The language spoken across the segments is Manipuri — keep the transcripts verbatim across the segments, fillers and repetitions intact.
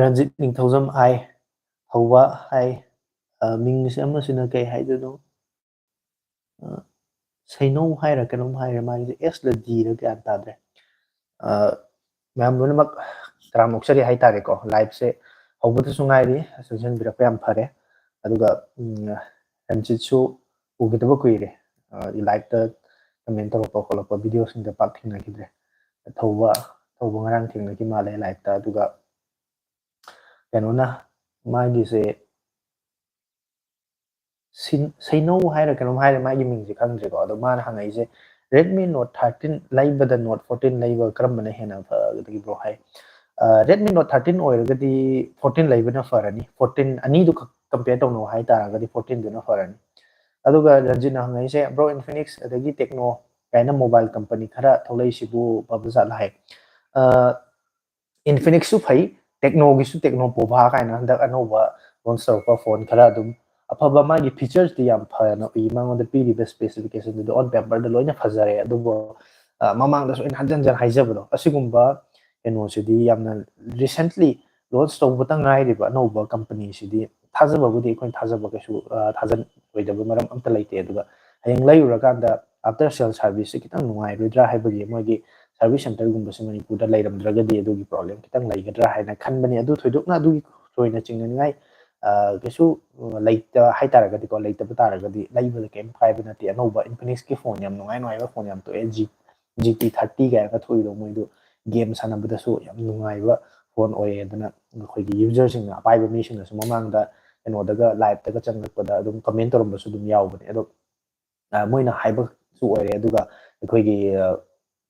ꯔꯟꯖꯤꯠ ꯅꯤꯡꯊꯧꯖꯝ ꯑꯥꯏ ꯍꯧꯕ ꯍꯥꯏ꯫ ꯑ, ꯃꯤꯡꯁꯦ ꯑꯃꯁꯤꯅ ꯀꯩ ꯍꯥꯏꯗꯣꯏꯅꯣ? ꯑ, ꯁꯩꯅꯧ ꯍꯥꯏꯔ ꯀꯩꯅꯣꯝ ꯍꯥꯏꯔꯦ, ꯃꯥꯒꯤꯁꯦ ꯑꯦꯁ ꯂ ꯗꯤꯔ ꯒ꯭ꯌꯥꯟ ꯇꯥꯗ꯭ꯔꯦ꯫ ꯑ, ꯃꯌꯥꯝ ꯂꯣꯏꯅꯃꯛ ꯇꯔꯥꯝꯅ ꯑꯣꯛꯆꯔꯤ ꯍꯥꯏꯇꯥꯔꯦꯀꯣ꯫ Liveꯁꯦ ꯍꯧꯕꯗꯁꯨ ꯉꯥꯏꯔꯤ, ꯆꯪꯁꯤꯟꯕꯤꯔꯛꯄ ꯌꯥꯝ ꯐꯔꯦ꯫ ꯑꯗꯨꯒ, ꯎꯝ, ꯔꯟꯖꯤꯠꯁꯨ ꯎꯈꯤꯗꯕ ꯀꯨꯏꯔꯦ꯫ ꯑ, liveꯇ comment ꯇꯧꯔꯛꯄ ꯈꯣꯠꯂꯛꯄ videoꯁꯤꯡꯗ ꯄꯥꯛ ꯊꯦꯡꯅꯈꯤꯗ꯭ꯔꯦ꯫ ꯊꯧꯕ, ꯊꯧꯕ ꯉꯔꯥꯡ ꯊꯦꯡꯅꯈꯤ ꯃꯥꯜꯂꯦ liveꯇ꯫ ꯑꯗꯨꯒ ꯀꯩꯅꯣꯅ ꯃꯥꯒꯤꯁꯦ ꯁꯤꯟ-, ꯁꯩꯅꯧ ꯍꯥꯏꯔ ꯀꯩꯅꯣꯝ ꯍꯥꯏꯔꯦ, ꯃꯥꯒꯤ ꯃꯤꯡꯁꯦ ꯈꯪꯗ꯭ꯔꯦꯀꯣ꯫ ꯑꯗꯣ ꯃꯥꯅ ꯍꯪꯉꯛꯏꯁꯦ, "Redmi Note thirteen ꯂꯩꯕꯗ Note fourteen ꯂꯩꯕ ꯀꯔꯝꯕꯅ ꯍꯦꯟꯅ ꯐꯒꯗꯒꯦ, bro?" ꯍꯥꯏ꯫ ꯑ, Redmi Note thirteen ꯑꯣꯏꯔꯒꯗꯤ fourteen ꯂꯩꯕꯅ ꯐꯔꯅꯤ꯫ Fourteen ꯑꯅꯤꯗꯨ ꯈꯛ compare ꯇꯧꯅꯧ ꯍꯥꯏ ꯇꯥꯔꯒꯗꯤ fourteenꯗꯨꯅ ꯐꯔꯅꯤ꯫ ꯑꯗꯨꯒ ꯔꯟꯖꯤꯠꯅ ꯍꯪꯉꯛꯏꯁꯦ, "Bro, Infinix ꯑꯗꯒꯤ Tecno ꯀꯥꯏꯅ mobile company ꯈꯔ ꯊꯣꯛꯂꯛꯏꯁꯤꯕꯨ ꯐꯕ ꯖꯥꯠꯂ?" ꯍꯥꯏ꯫ ꯑ, Infinixꯁꯨ ꯐꯩ, Tecnoꯒꯤꯁꯨ Tecno Pova ꯀꯥꯏꯅ ꯍꯟꯗꯛ ꯑꯅꯧꯕ launch ꯇꯧꯔꯛꯄ phone ꯈꯔ ꯑꯗꯨꯝ ꯑꯐꯕ, ꯃꯥꯒꯤ featuresꯇꯤ ꯌꯥꯝ ꯐꯅ ꯎꯏ, ꯃꯉꯣꯟꯗ ꯄꯤꯔꯤꯕ specificationꯗꯨꯗꯤ on paperꯗ ꯂꯣꯏꯅ ꯐꯖꯔꯦ꯫ ꯑꯗꯨꯕꯨ, ꯑ, ꯃꯃꯥꯡꯗꯁꯨ ꯑꯩꯅ ꯍꯟꯖꯟ ꯍꯟꯖꯟ ꯍꯥꯏꯖꯕꯗꯣ, ꯑꯁꯤꯒꯨꯝꯕ ꯀꯩꯅꯣꯁꯤꯗꯤ ꯌꯥꯝꯅ recently launch ꯇꯧꯕꯇ ꯉꯥꯏꯔꯤꯕ ꯑꯅꯧꯕ companyꯁꯤꯗꯤ ꯊꯥꯖꯕꯕꯨꯗꯤ ꯑꯩꯈꯣꯏꯅ ꯊꯥꯖꯕ ꯀꯩꯁꯨ, ꯑ, ꯊꯥꯖꯔꯣꯏꯗꯕ ꯃꯔꯝ ꯑꯝꯇ ꯂꯩꯇꯦ꯫ ꯑꯗꯨꯒ ꯍꯌꯦꯡ ꯂꯩꯔꯨꯔꯀꯥꯟꯗ after sale serviceꯁꯦ ꯈꯤꯇꯪ ꯅꯨꯡꯉꯥꯏꯔꯣꯏꯗ꯭ꯔꯥ ꯍꯥꯏꯕꯒꯤ, ꯃꯣꯏꯒꯤ service centreꯒꯨꯝꯕꯁꯦ ꯃꯅꯤꯄꯨꯔꯗ ꯂꯩꯔꯝꯗ꯭ꯔꯒꯗꯤ ꯑꯗꯨꯒꯤ problem ꯈꯤꯇꯪ ꯂꯩꯒꯗ꯭ꯔꯥ ꯍꯥꯏꯅ ꯈꯟꯕꯅꯤ꯫ ꯑꯗꯨ ꯊꯣꯏꯗꯣꯛꯅ ꯑꯗꯨꯒꯤ ꯊꯣꯏꯅ ꯆꯤꯡꯅꯅꯤꯡꯉꯥꯏ, ꯑ, ꯀꯩꯁꯨ ꯂꯩꯇ ꯍꯥꯏꯇꯥꯔꯒꯗꯤꯀꯣ, ꯂꯩꯇꯕ ꯇꯥꯔꯒꯗꯤ ꯂꯩꯕꯗ ꯀꯩꯝ ꯀꯥꯏꯕ ꯅꯠꯇꯦ꯫ ꯑꯅꯧꯕ Infinixꯀꯤ phone ꯌꯥꯝ ꯅꯨꯡꯉꯥꯏ ꯅꯨꯡꯉꯥꯏꯕ phone ꯌꯥꯝ ꯊꯣꯛꯑꯦ꯫ G-, GT thirty ꯀꯥꯏꯅꯒ ꯊꯣꯛꯏꯗꯣ, ꯃꯣꯏꯗꯣ game ꯁꯥꯟꯅꯕꯗꯁꯨ ꯌꯥꯝ ꯅꯨꯡꯉꯥꯏꯕ phone ꯑꯣꯏꯌꯦ꯫ ꯑꯗꯨꯅ ꯑꯩꯈꯣꯏꯒꯤ userꯁꯤꯡꯅ, ꯑꯄꯥꯏꯕ ꯃꯤꯁꯤꯡꯅꯁꯨ ꯃꯃꯥꯡꯗ ꯀꯩꯅꯣꯗꯒ liveꯇꯒ ꯆꯪꯉꯛꯄꯗ ꯑꯗꯨꯝ comment ꯇꯧꯔꯝꯕꯁꯨ ꯑꯗꯨꯝ ꯌꯥꯎꯕꯅꯦ꯫ ꯑꯗꯣ, ꯑ, ꯃꯣꯏꯅ ꯍꯥꯏꯕꯁꯨ ꯑꯣꯏꯔꯦ, ꯑꯗꯨꯒ ꯑꯩꯈꯣꯏꯒꯤ, ꯑ,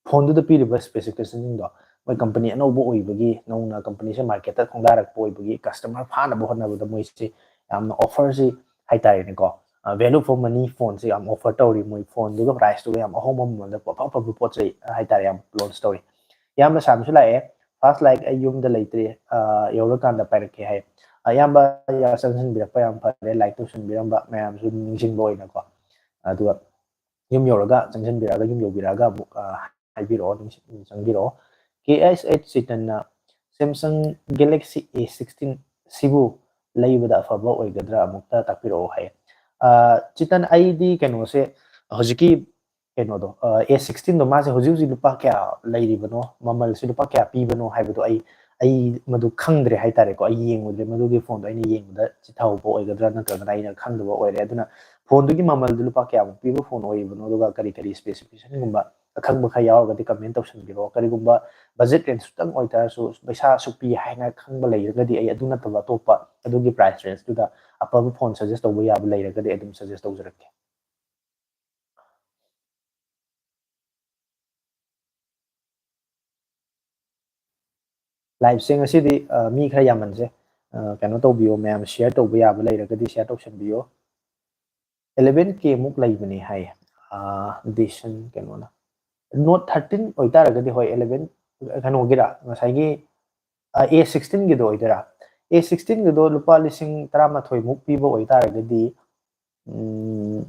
phoneꯗꯨꯗ ꯄꯤꯔꯤꯕ specificationꯁꯤꯡꯗꯣ, ꯃꯣꯏ company ꯑꯅꯧꯕ ꯑꯣꯏꯕꯒꯤ, ꯅꯧꯅ companyꯁꯦ marketꯇ ꯈꯣꯡꯗꯥꯔꯛꯄ ꯑꯣꯏꯕꯒꯤ customer ꯐꯥꯅꯕ ꯍꯣꯠꯅꯕꯗ ꯃꯣꯏꯁꯤ ꯌꯥꯝꯅ offerꯁꯤ ꯍꯥꯏꯇꯥꯔꯦꯅꯦꯀꯣ, ꯑ, value for money phoneꯁꯤ ꯌꯥꯝ offer ꯇꯧꯔꯤ꯫ ꯃꯣꯏ phoneꯗꯨꯒ priceꯇꯨꯒ ꯌꯥꯝ ꯑꯍꯣꯡꯕ ꯃꯃꯜꯗ ꯑꯐ ꯑꯐꯕ ꯄꯣꯠ ꯆꯩ ꯍꯥꯏꯇꯥꯔꯦ ꯌꯥꯝ launch ꯇꯧꯔꯤ꯫ ꯏꯌꯥꯝꯕ ꯁꯥꯝꯁꯨ ꯂꯥꯛꯑꯦ꯫ "First like ꯑꯩ ꯌꯨꯝꯗ ꯂꯩꯇ꯭ꯔꯤ, ꯑ, ꯌꯧꯔꯀꯥꯟꯗ ꯄꯥꯏꯔꯛꯀꯦ" ꯍꯥꯏ꯫ ꯑ, ꯏꯌꯥꯝꯕ ꯌꯥ-, ꯆꯪꯁꯤꯟꯕꯤꯔꯛꯄ ꯌꯥꯝ ꯐꯔꯦ, like ꯇꯧꯁꯤꯟꯕꯤꯔꯝꯕ ꯃꯌꯥꯝꯁꯨ ꯅꯤꯡꯁꯤꯡꯕ ꯑꯣꯏꯅꯀꯣ꯫ ꯑꯗꯨꯒ ꯌꯨꯝ ꯌꯧꯔꯒ, ꯆꯪꯁꯤꯟꯕꯤꯔꯛꯑꯒ, ꯌꯨꯝ ꯌꯧꯕꯤꯔꯛꯑꯒ ꯑꯃꯨꯛ, ꯑ, ꯍꯥꯏꯕꯤꯔꯛꯑꯣ, ꯅꯤꯡꯁꯤꯡ-, ꯆꯪꯕꯤꯔꯛꯑꯣ꯫ ꯀꯦ ꯑꯦꯁ H ꯆꯦꯇꯟꯅ Samsung Galaxy A sixteen ꯁꯤꯕꯨ ꯂꯩꯕꯗ ꯑꯐꯕ ꯑꯣꯏꯒꯗ꯭ꯔꯥ, ꯑꯃꯨꯛꯇ ꯇꯥꯛꯄꯤꯔꯛꯑꯣ ꯍꯥꯏ꯫ ꯆꯤꯇꯟ, ꯑꯩꯗꯤ ꯀꯩꯅꯣꯁꯦ, ꯍꯧꯖꯤꯛꯀꯤ ꯀꯩꯅꯣꯗꯣ, ꯑꯦ ꯁꯤꯛꯁꯇꯤꯟꯗꯣ, ꯃꯥꯁꯦ ꯍꯧꯖꯤꯛ ꯍꯧꯖꯤꯛ ꯂꯨꯄꯥ ꯀꯌꯥ ꯂꯩꯔꯤꯕꯅꯣ, ꯃꯃꯜꯁꯦ ꯂꯨꯄꯥ ꯀꯌꯥ ꯄꯤꯕꯅꯣ ꯍꯥꯏꯕꯗꯣ ꯑꯩ ꯑꯩ ꯃꯗꯨ ꯈꯪꯗ꯭ꯔꯦ ꯍꯥꯏꯇꯥꯔꯦꯀꯣ꯫ ꯑꯩ ꯌꯦꯡꯉꯨꯗ꯭ꯔꯦ, ꯃꯗꯨꯒꯤ ꯐꯣꯟꯗꯣ ꯑꯩꯅ ꯌꯦꯡꯕꯗ ꯆꯤꯊꯍꯧꯕ ꯑꯣꯏꯒꯗ꯭ꯔꯥ, ꯅꯠꯇ꯭ꯔꯒꯅ ꯑꯩꯅ ꯈꯪꯗꯕ ꯑꯣꯏꯔꯦ꯫ ꯑꯗꯨꯅ ꯐꯣꯟꯗꯨꯒꯤ ꯃꯃꯜꯗꯨ ꯂꯨꯄꯥ ꯀꯌꯥꯃꯨꯛ ꯄꯤꯕ ꯐꯣꯟ ꯑꯣꯏꯔꯤꯕꯅꯣ, ꯑꯗꯨꯒ ꯀꯔꯤ ꯀꯔꯤ specificationꯒꯨꯝꯕ ꯑꯈꯪꯕ ꯈꯔ ꯌꯥꯎꯔꯒꯗꯤ comment ꯇꯧꯁꯟꯕꯤꯔꯛꯑꯣ꯫ ꯀꯔꯤꯒꯨꯝꯕ budget range ꯈꯤꯇꯪ ꯑꯣꯏꯇꯥꯔꯁꯨ, ꯄꯩꯁꯥ ꯑꯁꯨꯛ ꯄꯤ ꯍꯥꯏꯅ ꯈꯪꯕ ꯂꯩꯔꯒꯗꯤ, ꯑꯩ ꯑꯗꯨ ꯅꯠꯇꯕ ꯑꯇꯣꯞꯄ ꯑꯗꯨꯒꯤ price rangeꯗꯨꯗ ꯑꯐꯕ ꯐꯣꯟ suggest ꯇꯧꯕ ꯌꯥꯕ ꯂꯩꯔꯒꯗꯤ ꯑꯩ ꯑꯗꯨꯝ suggest ꯇꯧꯖꯔꯛꯀꯦ꯫ Liveꯁꯦ ꯉꯁꯤꯗꯤ, ꯑ, ꯃꯤ ꯈꯔ ꯌꯥꯝꯃꯟꯁꯦ꯫ ꯑ, ꯀꯩꯅꯣ ꯇꯧꯕꯤꯌꯣ ꯃꯌꯥꯝ, share ꯇꯧꯕ ꯌꯥꯕ ꯂꯩꯔꯒꯗꯤ share ꯇꯧꯁꯟꯕꯤꯌꯣ꯫ Eleven K ꯃꯨꯛ ꯂꯩꯕꯅꯦ ꯍꯥꯏꯌꯦ꯫ ꯑ, Dyson ꯀꯩꯅꯣꯅ꯫ Note thirteen ꯑꯣꯏꯇꯥꯔꯒꯗꯤ, ꯍꯣꯏ, eleven, ꯀꯩꯅꯣꯒꯤꯔ, ꯉꯁꯥꯏꯒꯤ, ꯑ, A sixteenꯒꯤꯗꯣ ꯑꯣꯏꯗꯣꯏꯔꯥ? A sixteenꯒꯤꯗꯣ ꯂꯨꯄꯥ ꯂꯤꯁꯤꯡ ꯇꯔꯥꯃꯥꯊꯣꯏ ꯃꯨꯛ ꯄꯤꯕ ꯑꯣꯏꯇꯥꯔꯒꯗꯤ, ꯎꯝ,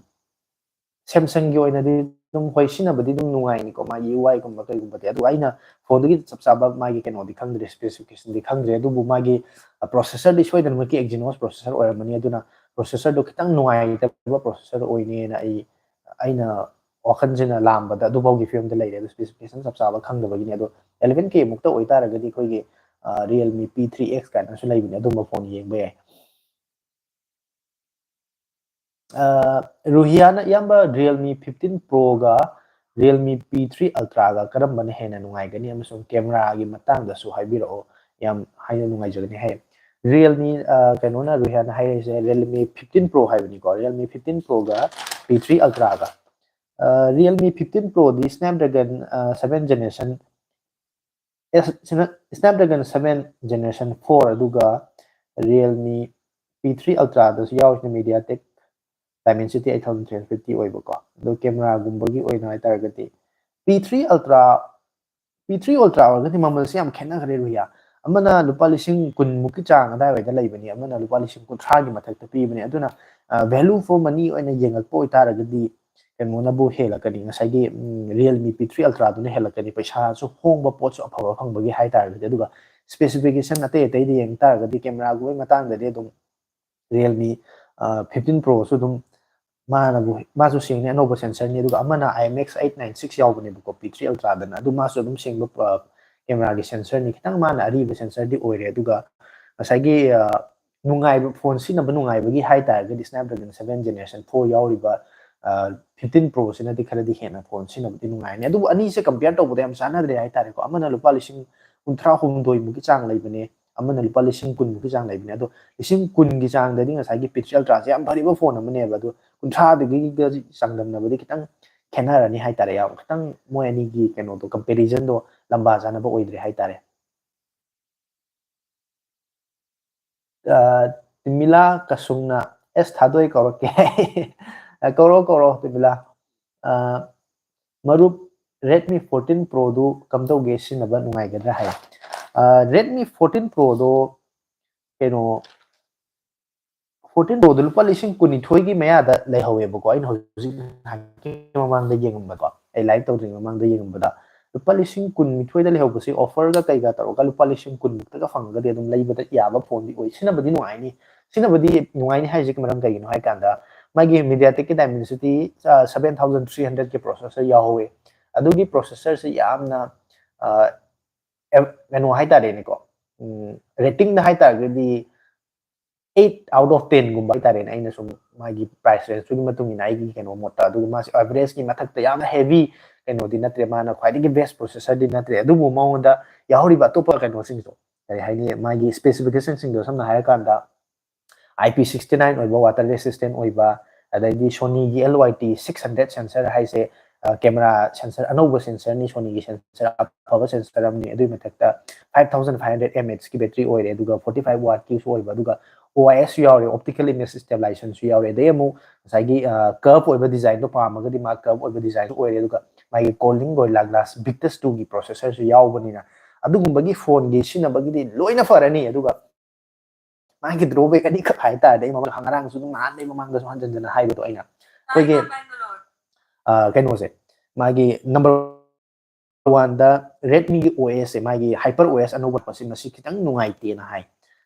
Samsungꯒꯤ ꯑꯣꯏꯅꯗꯤ ꯑꯗꯨꯝ, ꯍꯣꯏ, ꯁꯤꯖꯤꯟꯅꯕꯗꯤ ꯑꯗꯨꯝ ꯅꯨꯡꯉꯥꯏꯅꯤꯀꯣ, ꯃꯥꯒꯤ UIꯒꯨꯝꯕ ꯀꯩꯒꯨꯝꯕꯗꯤ꯫ ꯑꯗꯨꯒ ꯑꯩꯅ ꯐꯣꯟꯗꯨꯒꯤ ꯆꯞ ꯆꯥꯕ ꯃꯥꯒꯤ ꯀꯩꯅꯣꯗꯤ ꯈꯪꯗ꯭ꯔꯦ, specificationꯗꯤ ꯈꯪꯗ꯭ꯔꯦ꯫ ꯑꯗꯨꯕꯨ ꯃꯥꯒꯤ, ꯑ, processorꯗꯤ ꯁꯣꯏꯗꯅꯃꯛꯀꯤ Exynos processor ꯑꯣꯏꯔꯝꯃꯅꯤ꯫ ꯑꯗꯨꯅ processorꯗꯣ ꯈꯤꯇꯪ ꯅꯨꯡꯉꯥꯏꯇꯕ processor ꯑꯣꯏꯅꯦꯅ ꯑꯩ, ꯑꯩꯅ ꯋꯥꯈꯜꯁꯤꯅ ꯂꯥꯝꯕꯗ ꯑꯗꯨꯐꯥꯎꯒꯤ ꯐꯤꯕꯝꯗ ꯂꯩꯔꯦ꯫ ꯑꯗꯨ specification ꯆꯞ ꯆꯥꯕ ꯈꯪꯗꯕꯒꯤꯅꯤ꯫ ꯑꯗꯣ eleven K ꯃꯨꯛꯇ ꯑꯣꯏꯇꯥꯔꯒꯗꯤ ꯑꯩꯈꯣꯏꯒꯤ, ꯑ, Realme P three X ꯀꯥꯏꯅꯁꯨ ꯂꯩꯕꯅꯦ, ꯑꯗꯨꯝꯕ ꯐꯣꯟ ꯌꯦꯡꯕ ꯌꯥꯏ꯫ ꯑ, ꯔꯨꯍꯤꯌꯥꯅ, ꯏꯌꯥꯝꯕ, Realme fifteen Proꯒ Realme P three Ultraꯒ ꯀꯔꯝꯕꯅ ꯍꯦꯟꯅ ꯅꯨꯡꯉꯥꯏꯒꯅꯤ ꯑꯃꯁꯨꯡ cameraꯒꯤ ꯃꯇꯥꯡꯗꯁꯨ ꯍꯥꯏꯕꯤꯔꯛꯑꯣ, ꯌꯥꯝ ꯍꯥꯏꯅ ꯅꯨꯡꯉꯥꯏꯖꯒꯅꯤ ꯍꯥꯏ꯫ Realme, ꯑ, ꯀꯩꯅꯣꯅ, ꯔꯨꯍꯤꯌꯥꯅ ꯍꯥꯏꯔꯛꯏꯁꯦ Realme fifteen Pro ꯍꯥꯏꯕꯅꯤꯀꯣ, Realme fifteen Proꯒ P three Ultraꯒ꯫ ꯑ, Realme fifteen Proꯗꯤ Snapdragon, ꯑ, seven generation ꯑꯦꯁ, ꯁꯤꯅ Snapdragon seven generation four, ꯑꯗꯨꯒ Realme P three Ultraꯗꯁꯨ ꯌꯥꯎꯔꯤꯁꯤꯅ MediaTek Dimensity eight thousand three hundred fifty ꯑꯣꯏꯕꯀꯣ꯫ ꯑꯗꯣ cameraꯒꯨꯝꯕꯒꯤ ꯑꯣꯏꯅ ꯍꯥꯏꯇꯥꯔꯒꯗꯤ P three Ultra, P three Ultra ꯑꯣꯏꯔꯒꯗꯤ ꯃꯃꯜꯁꯦ ꯌꯥꯝ ꯈꯦꯠꯅꯈ꯭ꯔꯦ, ꯔꯨꯍꯤꯌꯥ꯫ ꯑꯃꯅ ꯂꯨꯄꯥ ꯂꯤꯁꯤꯡ ꯀꯨꯟ ꯃꯨꯛꯀꯤ ꯆꯥꯡ ꯑꯗꯥꯏꯋꯥꯏꯗ ꯂꯩꯕꯅꯤ, ꯑꯃꯅ ꯂꯨꯄꯥ ꯂꯤꯁꯤꯡ ꯀꯨꯟꯊ꯭ꯔꯥꯒꯤ ꯃꯊꯛꯇ ꯄꯤꯕꯅꯤ꯫ ꯑꯗꯨꯅ, ꯑ, value for money ꯑꯣꯏꯅ ꯌꯦꯡꯉꯛꯄ ꯑꯣꯏꯇꯥꯔꯒꯗꯤ ꯀꯩꯅꯣꯅꯕꯨ ꯍꯦꯜꯂꯛꯀꯅꯤ, ꯉꯁꯥꯏꯒꯤ, ꯎꯝ, Realme P three Ultraꯗꯨꯅ ꯍꯦꯜꯂꯛꯀꯅꯤ, ꯄꯩꯁꯥꯁꯨ ꯍꯣꯡꯕ ꯄꯣꯠꯁꯨ ꯑꯐꯕ ꯐꯪꯕꯒꯤ ꯍꯥꯏꯇꯥꯔꯒꯗꯤ꯫ ꯑꯗꯨꯒ specification ꯑꯇꯩ ꯑꯇꯩꯗ ꯌꯦꯡ ꯇꯥꯔꯒꯗꯤ cameraꯒꯨꯝꯕꯒꯤ ꯃꯇꯥꯡꯗꯗꯤ ꯑꯗꯨꯝ Realme fifteen Proꯁꯨ ꯑꯗꯨꯝ ꯃꯥꯅꯕꯨ ꯃꯥꯁꯨ ꯁꯦꯡꯅꯤ, ꯑꯅꯧꯕ sensorꯅꯤ, ꯑꯗꯨꯒ ꯑꯃꯅ IMX eight nine six ꯌꯥꯎꯕꯅꯦꯕꯀꯣ, P three Ultraꯗꯅ, ꯑꯗꯨ ꯃꯥꯁꯨ ꯑꯗꯨꯝ ꯁꯦꯡꯕ cameraꯒꯤ sensorꯅꯤ꯫ ꯈꯤꯇꯪ ꯃꯥꯅ ꯑꯔꯤꯕ sensorꯗꯤ ꯑꯣꯏꯔꯦ꯫ ꯑꯗꯨꯒ ꯉꯁꯥꯏꯒꯤ ꯅꯨꯡꯉꯥꯏꯕ, phone ꯁꯤꯖꯤꯟꯅꯕ ꯅꯨꯡꯉꯥꯏꯕꯒꯤ ꯍꯥꯏ ꯇꯥꯔꯒꯗꯤ Snapdragon seven Generation four ꯌꯥꯎꯔꯤꯕ fifteen Proꯁꯤꯅꯗꯤ ꯈꯔꯗꯤ ꯍꯦꯟꯅ phone ꯁꯤꯖꯤꯟꯅꯕꯗꯤ ꯅꯨꯡꯉꯥꯏꯔꯅꯤ꯫ ꯑꯗꯨꯕꯨ ꯑꯅꯤꯁꯦ compare ꯇꯧꯕꯗ ꯌꯥꯝ ꯆꯥꯟꯅꯗ꯭ꯔꯦ ꯍꯥꯏ ꯇꯥꯔꯦꯀꯣ꯫ ꯑꯃꯅ ꯂꯨꯄꯥ ꯂꯤꯁꯤꯡ ꯀꯨꯟꯊ꯭ꯔꯥ ꯍꯨꯝꯗꯣꯏꯃꯨꯛꯀꯤ ꯆꯥꯡ ꯂꯩꯕꯅꯦ, ꯑꯃꯅ ꯂꯨꯄꯥ ꯂꯤꯁꯤꯡ ꯀꯨꯟꯃꯨꯛꯀꯤ ꯆꯥꯡ ꯂꯩꯕꯅꯦ꯫ ꯑꯗꯣ ꯂꯤꯁꯤꯡ ꯀꯨꯟꯒꯤ ꯆꯥꯡꯗꯗꯤ ꯉꯁꯥꯏꯒꯤ P three Ultraꯁꯦ ꯌꯥꯝ ꯐꯔꯤꯕ phone ꯑꯃꯅꯦꯕ꯫ ꯑꯗꯣ ꯀꯨꯟꯊ꯭ꯔꯥꯗꯒꯤꯒ ꯆꯥꯡꯗꯝꯅꯕꯗꯤ ꯈꯤꯇꯪ ꯈꯦꯠꯅꯔꯅꯤ ꯍꯥꯏ ꯇꯥꯔꯦ꯫ ꯌꯥꯝ ꯈꯤꯇꯪ ꯃꯣꯏ ꯑꯅꯤꯒꯤ ꯀꯩꯅꯣꯗꯣ, comparisonꯗꯣ ꯂꯝꯕꯥ ꯆꯥꯅꯕ ꯑꯣꯏꯗ꯭ꯔꯦ ꯍꯥꯏ ꯇꯥꯔꯦ꯫ ꯇꯤꯃꯤꯂꯥ ꯀꯁꯨꯡꯅ ꯑꯦꯁ ꯊꯥꯗꯣꯏ ꯀꯧꯔꯛꯀꯦ꯫ ꯀꯧꯔꯣ, ꯀꯧꯔꯣ, ꯇꯤꯃꯤꯂꯥ꯫ ꯃꯔꯨꯞ, Redmi fourteen Proꯗꯨ ꯀꯝꯗꯧꯒꯦ, ꯁꯤꯖꯤꯟꯅꯕ ꯅꯨꯡꯉꯥꯏꯒꯗ꯭ꯔꯥ ꯍꯥꯏ꯫ Redmi fourteen Proꯗꯣ ꯀꯩꯅꯣ, fourteen Proꯗꯣ ꯂꯨꯄꯥ ꯂꯤꯁꯤꯡ ꯀꯨꯟꯅꯤꯊꯣꯏꯒꯤ ꯃꯌꯥꯗ ꯂꯩꯍꯧꯋꯦꯕꯀꯣ꯫ ꯑꯩꯅ ꯍꯧꯖꯤꯛ ꯉꯥꯏꯍꯥꯛꯀꯤ ꯃꯃꯥꯡꯗ ꯌꯦꯡꯉꯝꯕꯀꯣ, ꯑꯩ live ꯇꯧꯗ꯭ꯔꯤꯉꯩ ꯃꯃꯥꯡꯗ ꯌꯦꯡꯉꯝꯕꯗ ꯂꯨꯄꯥ ꯂꯤꯁꯤꯡ ꯀꯨꯟꯅꯤꯊꯣꯏꯗ ꯂꯩꯍꯧꯕꯁꯤ offerꯒ ꯀꯩꯒ ꯇꯧꯔꯒ ꯂꯨꯄꯥ ꯂꯤꯁꯤꯡ ꯀꯨꯟꯃꯨꯛꯇꯒ ꯐꯪꯉꯒꯗꯤ ꯑꯗꯨꯝ ꯂꯩꯕꯗ ꯌꯥꯕ phoneꯗꯤ ꯑꯣꯏ꯫ ꯁꯤꯖꯤꯟꯅꯕꯗꯤ ꯅꯨꯡꯉꯥꯏꯅꯤ꯫ ꯁꯤꯖꯤꯟꯅꯕꯗꯤ ꯅꯨꯡꯉꯥꯏꯅꯤ ꯍꯥꯏꯁꯦ ꯃꯔꯝ ꯀꯩꯒꯤꯅꯣ ꯍꯥꯏ ꯀꯥꯟꯗ ꯃꯥꯒꯤ MediaTekꯀꯤ Dimensity seven thousand three hundredꯀꯤ processor ꯌꯥꯎꯍꯧꯋꯦ꯫ ꯑꯗꯨꯒꯤ processorꯁꯤ ꯌꯥꯝꯅ ꯀꯩꯅꯣ ꯍꯥꯏꯇꯥꯔꯦꯅꯦꯀꯣ, ratingꯗ ꯍꯥꯏꯇꯥꯔꯒꯗꯤ eight out of tenꯒꯨꯝꯕ ꯍꯥꯏꯇꯥꯔꯦꯅꯦ꯫ ꯑꯩꯅ ꯁꯨꯝ ꯃꯥꯒꯤ price rangeꯇꯨꯒꯤ ꯃꯇꯨꯡ ꯏꯟꯅ ꯑꯩꯒꯤ ꯀꯩꯅꯣ ꯃꯣꯠꯇ, ꯑꯗꯨꯒ ꯃꯥꯁꯤ averageꯀꯤ ꯃꯊꯛꯇ ꯌꯥꯝꯅ heavy ꯀꯩꯅꯣꯗꯤ ꯅꯠꯇ꯭ꯔꯦ, ꯃꯥꯅ ꯈ꯭ꯋꯥꯏꯗꯒꯤ best processorꯗꯤ ꯅꯠꯇ꯭ꯔꯦ, ꯑꯗꯨꯕꯨ ꯃꯉꯣꯟꯗ ꯌꯥꯎꯔꯤꯕ ꯑꯇꯣꯞꯄ ꯀꯩꯅꯣꯁꯤꯡꯗꯣ, ꯀꯔꯤ ꯍꯥꯏꯅꯤ, ꯃꯥꯒꯤ specificationꯁꯤꯡꯗꯣ ꯁꯝꯅ ꯍꯥꯏꯔꯀꯥꯟꯗ IP sixty nine ꯑꯣꯏꯕ, water resistant ꯑꯣꯏꯕ, ꯑꯗꯩꯗꯤ Sonyꯒꯤ LYT six hundred sensor ꯍꯥꯏꯁꯦ camera sensor, ꯑꯅꯧꯕ sensorꯅꯤ, Sonyꯒꯤ sensor ꯑꯐꯕ sensor ꯑꯃꯅꯤ꯫ ꯑꯗꯨꯒꯤ ꯃꯊꯛꯇ five thousand five hundred mAhꯀꯤ battery ꯑꯣꯏꯔꯦ, ꯑꯗꯨꯒ forty five wattꯀꯤꯁꯨ ꯑꯣꯏꯕ, ꯑꯗꯨꯒ OISꯁꯨ ꯌꯥꯎꯔꯦ, optical image stabilizationꯁꯨ ꯌꯥꯎꯔꯦ, ꯑꯗꯩ ꯑꯃꯨꯛ ꯉꯁꯥꯏꯒꯤ curve ꯑꯣꯏꯕ designꯗꯣ ꯄꯥꯝꯃꯒꯗꯤ ꯃꯥ curve ꯑꯣꯏꯕ designꯁꯨ ꯑꯣꯏꯔꯦ, ꯑꯗꯨꯒ ꯃꯥꯒꯤ Corning Gorilla Glass Victus twoꯒꯤ processorꯁꯨ ꯌꯥꯎꯕꯅꯤꯅ ꯑꯗꯨꯒꯨꯝꯕꯒꯤ phoneꯒꯤ ꯁꯤꯖꯤꯟꯅꯕꯒꯤꯗꯤ ꯂꯣꯏꯅ ꯐꯔꯅꯤ꯫ ꯑꯗꯨꯒ ꯃꯥꯒꯤ drawback ꯑꯅꯤꯈꯛ ꯍꯥꯏꯇꯥꯔꯗꯤ ꯑꯩ ꯃꯃꯥꯡ ꯉꯔꯥꯡꯁꯨ ꯑꯗꯨꯝ ꯅꯍꯥꯟꯗꯩ ꯃꯃꯥꯡꯗꯁꯨ ꯍꯟꯖꯟ ꯍꯟꯖꯟꯅ ꯍꯥꯏꯕꯗꯣ ꯑꯩꯅ ꯑꯩꯈꯣꯏꯒꯤ ꯀꯩꯅꯣꯁꯦ, ꯃꯥꯒꯤ number ꯋꯥꯟꯗ ꯔꯦꯗꯃꯤꯒꯤ ꯑꯣ ꯑꯦꯁꯁꯦ, ꯃꯥꯒꯤ ꯍꯥꯏꯄꯔ ꯑꯣ ꯑꯦꯁ ꯑꯅꯧꯕ ꯊꯣꯛꯄꯁꯦ, ꯃꯁꯤ ꯈꯤꯇꯪ ꯅꯨꯡꯉꯥꯏꯇꯦꯅ ꯍꯥꯏ꯫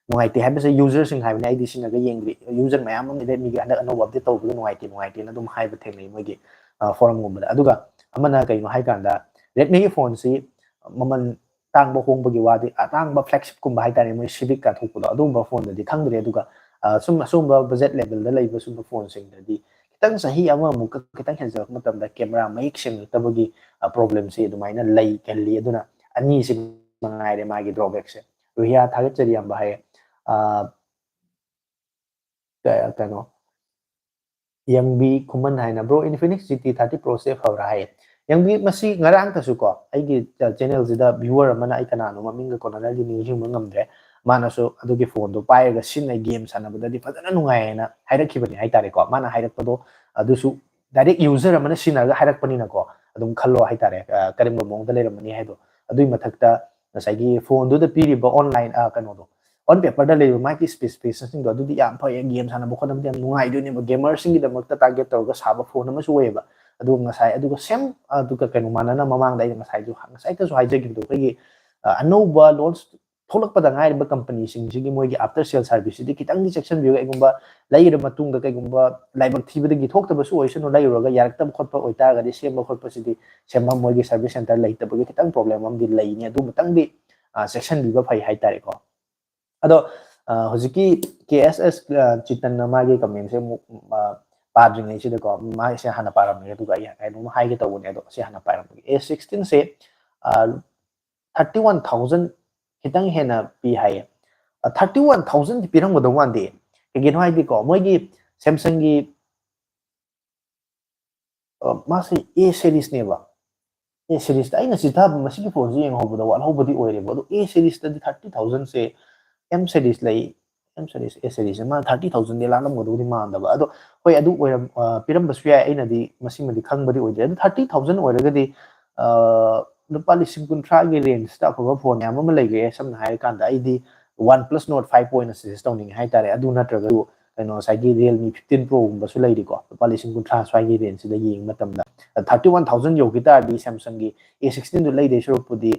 ꯅꯨꯡꯉꯥꯏꯇꯦ ꯍꯥꯏꯕꯁꯦ ꯌꯨꯖꯔꯁꯤꯡ ꯍꯥꯏꯕꯅꯤ, ꯑꯩꯗꯤ ꯁꯤꯖꯤꯟꯅꯒ ꯌꯦꯡꯗ꯭ꯔꯤ꯫ ꯌꯨꯖꯔ ꯃꯌꯥꯝ ꯑꯃ ꯔꯦꯗꯃꯤꯒꯤ ꯍꯟꯗꯛ ꯑꯅꯧꯕ ꯑꯞꯗꯦꯠ ꯇꯧꯕꯗ ꯅꯨꯡꯉꯥꯏꯇꯦ ꯅꯨꯡꯉꯥꯏꯇꯦꯅ ꯑꯗꯨꯝ ꯍꯥꯏꯕ ꯊꯦꯡꯅꯩ ꯃꯣꯏꯒꯤ ꯐꯣꯔꯝꯒꯨꯝꯕꯗ꯫ ꯑꯗꯨꯒ ꯑꯃꯅ ꯀꯩꯅꯣ ꯍꯥꯏꯀꯥꯟꯗ, ꯔꯦꯗꯃꯤꯒꯤ ꯐꯣꯟꯁꯤ ꯃꯃꯜ ꯇꯥꯡꯕ ꯍꯣꯡꯕꯒꯤ ꯋꯥꯗꯤ, ꯑꯇꯥꯡꯕ ꯐ꯭ꯂꯦꯒꯁꯤꯞꯀꯨꯝꯕ ꯍꯥꯏꯇꯥꯔꯦ, ꯃꯣꯏ ꯁꯤꯚꯤꯛꯀ ꯊꯣꯛꯄꯗꯣ, ꯑꯗꯨꯒꯨꯝꯕ ꯐꯣꯟꯗꯗꯤ ꯈꯪꯗ꯭ꯔꯦ꯫ ꯑꯗꯨꯒ ꯑ, ꯁꯨꯝ ꯑꯁꯨꯝꯕ ꯕꯖꯦꯠ ꯂꯦꯚꯦꯜꯗ ꯂꯩꯕ ꯁꯨꯝꯕ ꯐꯣꯟꯁꯤꯡꯗꯗꯤ ꯈꯤꯇꯪ ꯆꯍꯤ ꯑꯃꯃꯨꯛꯀ ꯈꯤꯇꯪ ꯍꯦꯟꯖꯔꯛꯄ ꯃꯇꯝꯗ ꯀꯦꯃꯦꯔꯥ ꯃꯌꯦꯛ ꯁꯦꯡꯉꯛꯇꯕꯒꯤ ꯄ꯭ꯔꯣꯕ꯭ꯂꯦꯝꯁꯤ ꯑꯗꯨꯃꯥꯏꯅ ꯂꯩꯒꯜꯂꯤ꯫ ꯑꯗꯨꯅ ꯑꯅꯤꯁꯤ ꯃꯉꯥꯏꯔꯦ ꯃꯥꯒꯤ ꯗ꯭ꯔꯣꯕꯦꯛꯁꯦ꯫ ꯔꯨꯍꯤꯌꯥ, ꯊꯥꯒꯠꯆꯔꯤ ꯏꯌꯥꯝꯕ ꯍꯥꯏꯌꯦ꯫ ꯑ, ꯀ- ꯀꯩꯅꯣ, ꯌꯪꯕꯤ ꯈꯨꯃꯟ ꯍꯥꯏꯅ, "Bro, Infinix G T thirty Pro ꯁꯦ ꯐꯕ꯭ꯔꯥ?" ꯍꯥꯏꯌꯦ꯫ ꯌꯪꯕꯤ, ꯃꯁꯤ ꯉꯔꯥꯡꯇꯁꯨ ꯀꯣ, ꯑꯩꯒꯤ ꯆꯦꯅꯦꯜꯁꯤꯗ ꯚ꯭ꯌꯨꯋꯔ ꯑꯃꯅ, ꯑꯩ ꯀꯅꯥꯅꯣ ꯃꯃꯤꯡꯒ ꯀꯣꯟꯅꯅꯗꯤ ꯅꯤꯡꯁꯤꯡꯕ ꯉꯝꯗ꯭ꯔꯦ, ꯃꯥꯅꯁꯨ ꯑꯗꯨꯒꯤ ꯐꯣꯟꯗꯣ ꯄꯥꯏꯔꯒ ꯁꯤꯖꯤꯟꯅꯩ, ꯒꯦꯝ ꯁꯥꯟꯅꯕꯗꯗꯤ ꯐꯖꯅ ꯅꯨꯡꯉꯥꯏꯌꯦꯅ ꯍꯥꯏꯔꯛꯈꯤꯕꯅꯤ ꯍꯥꯏꯇꯥꯔꯦꯀꯣ꯫ ꯃꯥꯅ ꯍꯥꯏꯔꯛꯄꯗꯣ ꯑꯗꯨꯁꯨ ꯗꯥꯏꯔꯦꯛ ꯌꯨꯖꯔ ꯑꯃꯅ ꯁꯤꯖꯤꯟꯅꯔꯒ ꯍꯥꯏꯔꯛꯄꯅꯤꯅꯀꯣ, ꯑꯗꯨꯝ ꯈꯜꯂꯣ ꯍꯥꯏꯇꯥꯔꯦ, ꯑ, ꯀꯔꯝꯕ ꯃꯑꯣꯡꯗ ꯂꯩꯔꯝꯃꯅꯤ ꯍꯥꯏꯗꯣ꯫ ꯑꯗꯨꯒꯤ ꯃꯊꯛꯇ ꯉꯁꯥꯏꯒꯤ ꯐꯣꯟꯗꯨꯗ ꯄꯤꯔꯤꯕ ꯑꯣꯟꯂꯥꯏꯟ, ꯑ, ꯀꯩꯅꯣꯗꯣ, ꯑꯣꯟ ꯄꯦꯄꯔꯗ ꯂꯩꯕ ꯃꯥꯒꯤ ꯁ꯭ꯄꯦꯁꯤꯐꯤꯀꯦꯁꯟꯁꯤꯡꯗꯣ ꯑꯗꯨꯗꯤ ꯌꯥꯝ ꯐꯩ, ꯒꯦꯝ ꯁꯥꯟꯅꯕ ꯈꯣꯠꯅꯕꯗꯤ ꯌꯥꯝ ꯅꯨꯡꯉꯥꯏꯗꯣꯏꯅꯦꯕ, ꯒꯦꯃꯔꯁꯤꯡꯒꯤꯗꯃꯛꯇ ꯇꯥꯔꯒꯦꯠ ꯇꯧꯔꯒ ꯁꯥꯕ ꯐꯣꯟ ꯑꯃꯁꯨ ꯑꯣꯏꯌꯦꯕ꯫ ꯑꯗꯨꯒ ꯉꯁꯥꯏ, ꯑꯗꯨꯒ ꯁꯦꯝ, ꯑꯗꯨꯒ ꯀꯩꯅꯣ ꯃꯥꯟꯅꯅ ꯃꯃꯥꯡꯗ ꯑꯩꯅ ꯉꯁꯥꯏꯁꯨ, ꯉꯁꯥꯏꯇꯁꯨ ꯍꯥꯏꯖꯈꯤꯕꯗꯣ, ꯑꯩꯈꯣꯏꯒꯤ, ꯑ, ꯑꯅꯧꯕ ꯂꯣꯟꯆ ꯊꯣꯛꯂꯛꯄꯗ ꯉꯥꯏꯔꯤꯕ ꯀꯝꯄꯅꯤꯁꯤꯡꯁꯤꯒꯤ ꯃꯣꯏꯒꯤ ꯑꯥꯐꯇꯔ ꯁꯦꯜ ꯁꯥꯔꯚꯤꯁꯁꯤꯗꯤ ꯈꯤꯇꯪꯗꯤ ꯆꯦꯛꯁꯤꯟꯕꯤꯌꯨ꯫ ꯀꯩꯒꯨꯝꯕ ꯂꯩꯔ ꯃꯇꯨꯡꯗ ꯀꯩꯒꯨꯝꯕ ꯂꯥꯏꯕꯛ ꯊꯤꯕꯗꯒꯤ ꯊꯣꯛꯇꯕꯁꯨ ꯑꯣꯏꯁꯅꯨ, ꯂꯩꯔꯨꯔꯒ ꯌꯥꯔꯛꯇꯕ ꯈꯣꯠꯄ ꯑꯣꯏꯇꯥꯔꯒꯗꯤ ꯁꯦꯝꯕ ꯈꯣꯠꯄꯁꯤꯗꯤ ꯁꯦꯝꯕ ꯃꯣꯏꯒꯤ ꯁꯥꯔꯚꯤꯁ ꯁꯦꯟꯇꯔ ꯂꯩꯇꯕꯒꯤ ꯈꯤꯇꯪ ꯄ꯭ꯔꯣꯕ꯭ꯂꯦꯝ ꯑꯃꯗꯤ ꯂꯩꯅꯤ꯫ ꯑꯗꯨ ꯈꯤꯇꯪꯗꯤ, ꯑ, ꯆꯦꯛꯁꯤꯟꯕꯤꯕ ꯐꯩ ꯍꯥꯏꯇꯥꯔꯦꯀꯣ꯫ ꯑꯗꯣ, ꯑ, ꯍꯧꯖꯤꯛꯀꯤ ꯀꯦ ꯑꯦꯁ ꯑꯦꯁ, ꯑ, ꯆꯤꯇꯟꯅ ꯃꯥꯒꯤ ꯀꯃꯦꯟꯁꯦ ꯑꯃꯨꯛ, ꯑ, ꯄꯥꯗ꯭ꯔꯤꯉꯩꯁꯤꯗꯀꯣ, ꯃꯥꯒꯤꯁꯦ ꯍꯥꯟꯅ ꯄꯥꯔꯝꯃꯒꯦ, ꯑꯗꯨꯒ ꯑꯩ ꯀꯩꯅꯣꯝ ꯍꯥꯏꯒꯦ ꯇꯧꯕꯅꯦ, ꯑꯗꯣ ꯁꯤ ꯍꯥꯟꯅ ꯄꯥꯔꯝꯃꯒꯦ꯫ ꯑꯦ ꯁꯤꯛꯁꯇꯤꯟꯁꯦ, ꯑ, ꯊꯥꯔꯇꯤ ꯋꯥꯟ ꯊꯥꯎꯖꯟ ꯈꯤꯇꯪ ꯍꯦꯟꯅ ꯄꯤ ꯍꯥꯏꯌꯦ꯫ ꯑ, ꯊꯥꯔꯇꯤ ꯋꯥꯟ ꯊꯥꯎꯖꯟꯗꯤ ꯄꯤꯔꯝꯒꯗꯧ ꯃꯥꯟꯗꯦ꯫ ꯀꯩꯒꯤꯅꯣ ꯍꯥꯏꯗꯤꯀꯣ, ꯃꯣꯏꯒꯤ ꯁꯦꯝꯁꯪꯒꯤ, ꯑ, ꯃꯥꯁꯦ ꯑꯦ ꯁꯦꯔꯤꯁꯅꯦꯕ꯫ ꯑꯦ ꯁꯦꯔꯤꯁꯇ ꯑꯩꯅ ꯆꯤꯊꯕ ꯃꯁꯤꯒꯤ ꯐꯣꯟꯁꯦ ꯌꯦꯡꯍꯧꯕꯗ ꯋꯥꯠꯍꯧꯕꯗꯤ ꯑꯣꯏꯔꯦꯕ꯫ ꯑꯗꯣ ꯑꯦ ꯁꯦꯔꯤꯁꯇꯗꯤ ꯊꯥꯔꯇꯤ ꯊꯥꯎꯖꯟꯁꯦ, ꯑꯦꯝ ꯁꯦꯔꯤꯁ ꯂꯩ, ꯑꯦꯝ ꯁꯦꯔꯤꯁ, ꯑꯦ ꯁꯦꯔꯤꯁꯁꯦ ꯃꯥ ꯊꯥꯔꯇꯤ ꯊꯥꯎꯖꯟꯗꯤ ꯂꯥꯛꯂꯝꯒꯗꯧꯗꯤ ꯃꯥꯟꯗꯕ꯫ ꯑꯗꯣ ꯍꯣꯏ, ꯑꯗꯨ ꯑꯣꯏꯔꯝ-, ꯑ, ꯄꯤꯔꯝꯕꯁꯨ ꯌꯥꯏ, ꯑꯩꯅꯗꯤ ꯃꯁꯤꯃꯗꯤ ꯈꯪꯕꯗꯤ ꯑꯣꯏꯗ꯭ꯔꯦ꯫ ꯑꯗꯣ ꯊꯥꯔꯇꯤ ꯊꯥꯎꯖꯟ ꯑꯣꯏꯔꯒꯗꯤ, ꯑ, ꯂꯨꯄꯥ ꯂꯤꯁꯤꯡ ꯀꯨꯟꯊ꯭ꯔꯥꯒꯤ ꯔꯦꯟꯖꯇ ꯑꯐꯕ ꯐꯣꯟ ꯃꯌꯥꯝ ꯑꯃ ꯂꯩꯈ꯭ꯔꯦ꯫ ꯁꯝꯅ ꯍꯥꯏꯔꯀꯥꯟꯗ ꯑꯩꯗꯤ ꯋꯥꯟ ꯄ꯭ꯂꯁ ꯅꯣꯠ ꯐꯥꯏꯚ ꯑꯣꯏꯅ ꯁꯖꯦꯁ ꯇꯧꯅꯤꯡꯉꯦ ꯍꯥꯏꯇꯥꯔꯦ꯫ ꯑꯗꯨ ꯅꯠꯇ꯭ꯔꯒꯁꯨ ꯀꯩꯅꯣ ꯉꯁꯥꯏꯒꯤ Realme fifteen Proꯒꯨꯝꯕꯁꯨ ꯂꯩꯔꯤꯀꯣ, ꯂꯨꯄꯥ ꯂꯤꯁꯤꯡ ꯀꯨꯟꯊ꯭ꯔꯥ ꯁ꯭ꯋꯥꯏꯒꯤ rangeꯁꯤꯗ ꯌꯦꯡꯕ ꯃꯇꯝꯗ꯫ Thirty one thousand ꯌꯧꯈꯤ ꯇꯥꯔꯗꯤ Samsungꯒꯤ A sixteenꯗꯨ ꯂꯩꯗꯣꯏ ꯁꯔꯨꯛꯄꯨꯗꯤ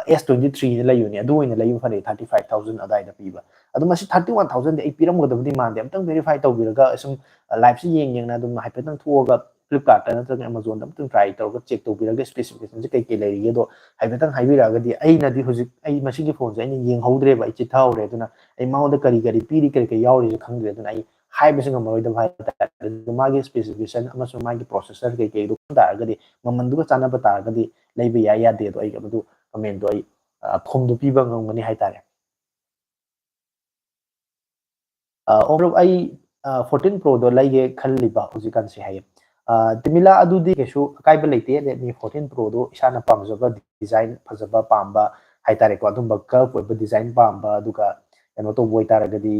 S twenty threeꯅ ꯂꯩꯌꯨꯅꯦ, ꯑꯗꯨ ꯑꯣꯏꯅ ꯂꯩꯕ ꯐꯔꯦ, thirty five thousand ꯑꯗꯨꯋꯥꯏꯗ ꯄꯤꯕ꯫ ꯑꯗꯣ ꯃꯁꯤ thirty one thousandꯗꯤ ꯑꯩ ꯄꯤꯔꯝꯒꯗꯕꯗꯤ ꯃꯥꯟꯗꯦ, ꯑꯝꯇꯪ verify ꯇꯧꯕꯤꯔꯒ ꯁꯨꯝ liveꯁꯤ ꯌꯦꯡ ꯌꯦꯡꯅ ꯑꯗꯨꯝ ꯍꯥꯏꯐꯦꯠꯇꯪ ꯊꯣꯛꯑꯒ Flipkartꯇ ꯅꯠꯇ꯭ꯔꯒ Amazonꯗ ꯑꯝꯇꯪ try ꯇꯧꯔꯒ check ꯇꯧꯕꯤꯔꯒ specificationꯁꯦ ꯀꯩ ꯀꯩ ꯂꯩꯔꯤꯒꯦꯗꯣ ꯍꯥꯏꯐꯦꯠꯇꯪ ꯍꯥꯏꯕꯤꯔꯛꯑꯒꯗꯤ, ꯑꯩꯅꯗꯤ ꯍꯧꯖꯤꯛ ꯑꯩ ꯃꯁꯤꯒꯤ phoneꯁꯦ ꯑꯩꯅ ꯌꯦꯡꯍꯧꯗ꯭ꯔꯦꯕ, ꯑꯩ ꯆꯤꯠꯊꯍꯧꯔꯦ, ꯑꯗꯨꯅ ꯑꯩ ꯃꯉꯣꯟꯗ ꯀꯔꯤ ꯀꯔꯤ ꯄꯤꯔꯤ ꯀꯔꯤ ꯀꯔꯤ ꯌꯥꯎꯔꯤꯁꯦ ꯈꯪꯗ꯭ꯔꯦ, ꯑꯗꯨꯅ ꯑꯩ ꯍꯥꯏꯕꯁꯦ ꯉꯝꯃꯔꯣꯏꯗꯕ ꯍꯥꯏꯇꯥꯔꯦ꯫ ꯑꯗꯨ ꯃꯥꯒꯤ specification ꯑꯃꯁꯨꯡ ꯃꯥꯒꯤ processor ꯀꯩꯀꯩꯗꯣ ꯈꯪ ꯇꯥꯔꯒꯗꯤ, ꯃꯃꯟꯗꯨꯒ ꯆꯥꯟꯅꯕ ꯇꯥꯔꯒꯗꯤ ꯂꯩꯕ ꯌꯥꯏ, ꯌꯥꯗꯦ ꯑꯗꯣ ꯑꯩ ꯃꯗꯨ commentꯗꯣ ꯑꯩ ꯐꯣꯝꯗꯣ ꯄꯤꯕ ꯉꯝꯒꯅꯤ ꯍꯥꯏꯇꯥꯔꯦ꯫ ꯑꯣ ꯃꯔꯨꯞ, ꯑꯩ fourteen Proꯗꯣ ꯂꯩꯒꯦ ꯈꯜꯂꯤꯕ ꯍꯧꯖꯤꯛꯀꯥꯟꯁꯦ ꯍꯥꯏꯌꯦ꯫ ꯇꯤꯃꯤꯂꯥ, ꯑꯗꯨꯗꯤ ꯀꯩꯁꯨ ꯑꯀꯥꯏꯕ ꯂꯩꯇꯦ꯫ Redmi fourteen Proꯗꯣ ꯏꯁꯥꯅ ꯄꯥꯝꯖꯕ design ꯐꯖꯕ ꯄꯥꯝꯕ ꯍꯥꯏꯇꯥꯔꯦꯀꯣ, ꯑꯗꯨꯝꯕ curve ꯑꯣꯏꯕ design ꯄꯥꯝꯕ, ꯑꯗꯨꯒ ꯀꯩꯅꯣ ꯇꯧꯕ ꯑꯣꯏꯇꯥꯔꯒꯗꯤ,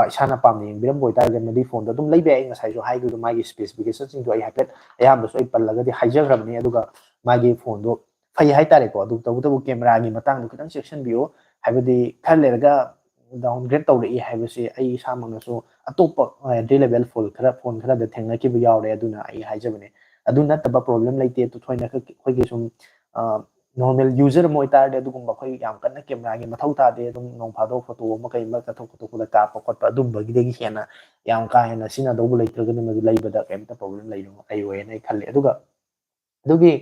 ꯏꯁꯥꯅ ꯄꯥꯝꯅ ꯌꯦꯡꯕꯤꯔꯝꯕ ꯑꯣꯏꯇꯥꯔꯒꯗꯤ ꯃꯗꯨꯒꯤ phoneꯗꯣ ꯑꯗꯨꯝ ꯂꯩꯕ ꯌꯥꯏ꯫ ꯑꯩ ꯉꯁꯥꯏꯁꯨ ꯍꯥꯏꯈꯤꯕꯗꯣ, ꯃꯥꯒꯤ specificationꯁꯤꯡꯗꯣ ꯑꯩ ꯍꯥꯏꯐꯦꯠ ꯑꯌꯥꯝꯕꯁꯨ ꯑꯩ ꯄꯜꯂꯒꯗꯤ ꯍꯥꯏꯖꯈ꯭ꯔꯕꯅꯤ꯫ ꯑꯗꯨꯒ ꯃꯥꯒꯤ phoneꯗꯣ ꯐꯩ ꯍꯥꯏꯇꯥꯔꯦꯀꯣ꯫ ꯑꯗꯨ ꯇꯧꯕꯇꯕꯨ cameraꯒꯤ ꯃꯇꯥꯡꯗꯣ ꯈꯤꯇꯪ ꯆꯦꯛꯁꯤꯟꯕꯤꯌꯨ, ꯍꯥꯏꯕꯗꯤ ꯈꯔ ꯂꯩꯔꯒ downgrade ꯇꯧꯔꯛꯏ ꯍꯥꯏꯕꯁꯦ ꯑꯩ ꯏꯁꯥꯃꯛꯅꯁꯨ ꯑꯇꯣꯞꯄ entry level phone ꯈꯔ, phone ꯈꯔꯗ ꯊꯦꯡꯅꯈꯤꯕ ꯌꯥꯎꯔꯦ꯫ ꯑꯗꯨꯅ ꯑꯩ ꯍꯥꯏꯖꯕꯅꯦ, ꯑꯗꯨ ꯅꯠꯇꯕ problem ꯂꯩꯇꯦ꯫ ꯑꯗꯨ ꯊꯣꯏꯅ ꯑꯩꯈꯣꯏꯒꯤ ꯁꯨꯝ normal user ꯑꯃ ꯑꯣꯏꯇꯥꯔꯗꯤ ꯑꯗꯨꯒꯨꯝꯕ ꯑꯩꯈꯣꯏ ꯌꯥꯝ ꯀꯟꯅ cameraꯒꯤ ꯃꯊꯧ ꯇꯥꯗꯦ꯫ ꯑꯗꯨꯝ ꯅꯣꯡ ꯐꯥꯗꯣꯛ photo ꯑꯃ ꯀꯩ ꯑꯃ ꯆꯠꯊꯣꯛ ꯈꯣꯠꯇꯣꯛꯄꯗ ꯀꯥꯞꯄ ꯈꯣꯠꯄ ꯑꯗꯨꯝꯕꯒꯤꯗꯒꯤ ꯍꯦꯟꯅ ꯌꯥꯝ ꯀꯥ ꯍꯦꯟꯅ ꯁꯤꯖꯤꯟꯅꯗꯧꯕ ꯂꯩꯇ꯭ꯔꯒꯗꯤ ꯃꯗꯨ ꯂꯩꯕꯗ ꯀꯩꯝꯇ problem ꯂꯩꯔꯣ-, ꯂꯩꯔꯣꯏꯅ ꯑꯩ ꯈꯜꯂꯤ꯫ ꯑꯗꯨꯒ ꯑꯗꯨꯒꯤ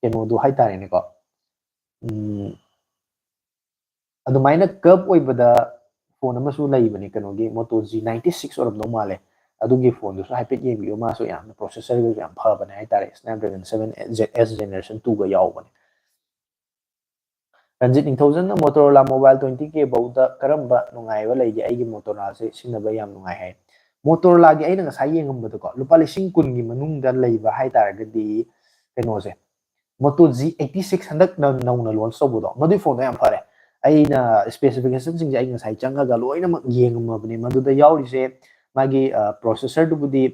ꯀꯩꯅꯣꯗꯣ ꯍꯥꯏꯇꯥꯔꯦꯅꯦꯀꯣ, ꯑꯗꯨꯃꯥꯏꯅ curve ꯑꯣꯏꯕꯗ phone ꯑꯃꯁꯨ ꯂꯩꯕꯅꯦ, ꯀꯩꯅꯣꯒꯤ Moto G ninety six ꯑꯣꯏꯔꯝꯗꯧ ꯃꯥꯜꯂꯦ꯫ ꯑꯗꯨꯒꯤ phoneꯗꯨꯁꯨ ꯍꯥꯏꯐꯦꯠ ꯌꯦꯡꯕꯤꯌꯨ, ꯃꯥꯁꯨ ꯌꯥꯝꯅ processorꯒꯁꯨ ꯌꯥꯝ ꯐꯕꯅꯦ ꯍꯥꯏꯇꯥꯔꯦ, Snapdragon seven Z S generation twoꯒ ꯌꯥꯎꯕꯅꯦ꯫ Ranjit ꯅꯤꯡꯊꯧꯖꯟꯅ Motorola mobile twenty K ꯐꯧꯗ ꯀꯔꯝꯕ ꯅꯨꯡꯉꯥꯏꯕ ꯂꯩꯒꯦ? ꯑꯩꯒꯤ Motorolaꯁꯦ ꯁꯤꯖꯤꯟꯅꯕ ꯌꯥꯝ ꯅꯨꯡꯉꯥꯏ ꯍꯥꯏ꯫ Motorolaꯒꯤ ꯑꯩꯅ ꯉꯁꯥꯏ ꯌꯦꯡꯉꯝꯕꯗꯀꯣ, ꯂꯨꯄꯥ ꯂꯤꯁꯤꯡ ꯀꯨꯟꯒꯤ ꯃꯅꯨꯡꯗ ꯂꯩꯕ ꯍꯥꯏꯇꯥꯔꯒꯗꯤ ꯀꯩꯅꯣꯁꯦ, Moto G eighty six ꯍꯟꯗꯛ ꯅ-, ꯅꯧꯅ launch ꯇꯧꯕꯗꯣ, ꯃꯗꯨꯏ phoneꯗꯣ ꯌꯥꯝ ꯐꯔꯦ꯫ ꯑꯩꯅ specificationꯁꯤꯡꯁꯦ ꯑꯩ ꯉꯁꯥꯏ ꯆꯪꯉꯒ ꯂꯣꯏꯅꯃꯛ ꯌꯦꯡꯉꯝꯃꯕꯅꯦ꯫ ꯃꯗꯨꯗ ꯌꯥꯎꯔꯤꯁꯦ ꯃꯥꯒꯤ processorꯗꯨꯕꯨꯗꯤ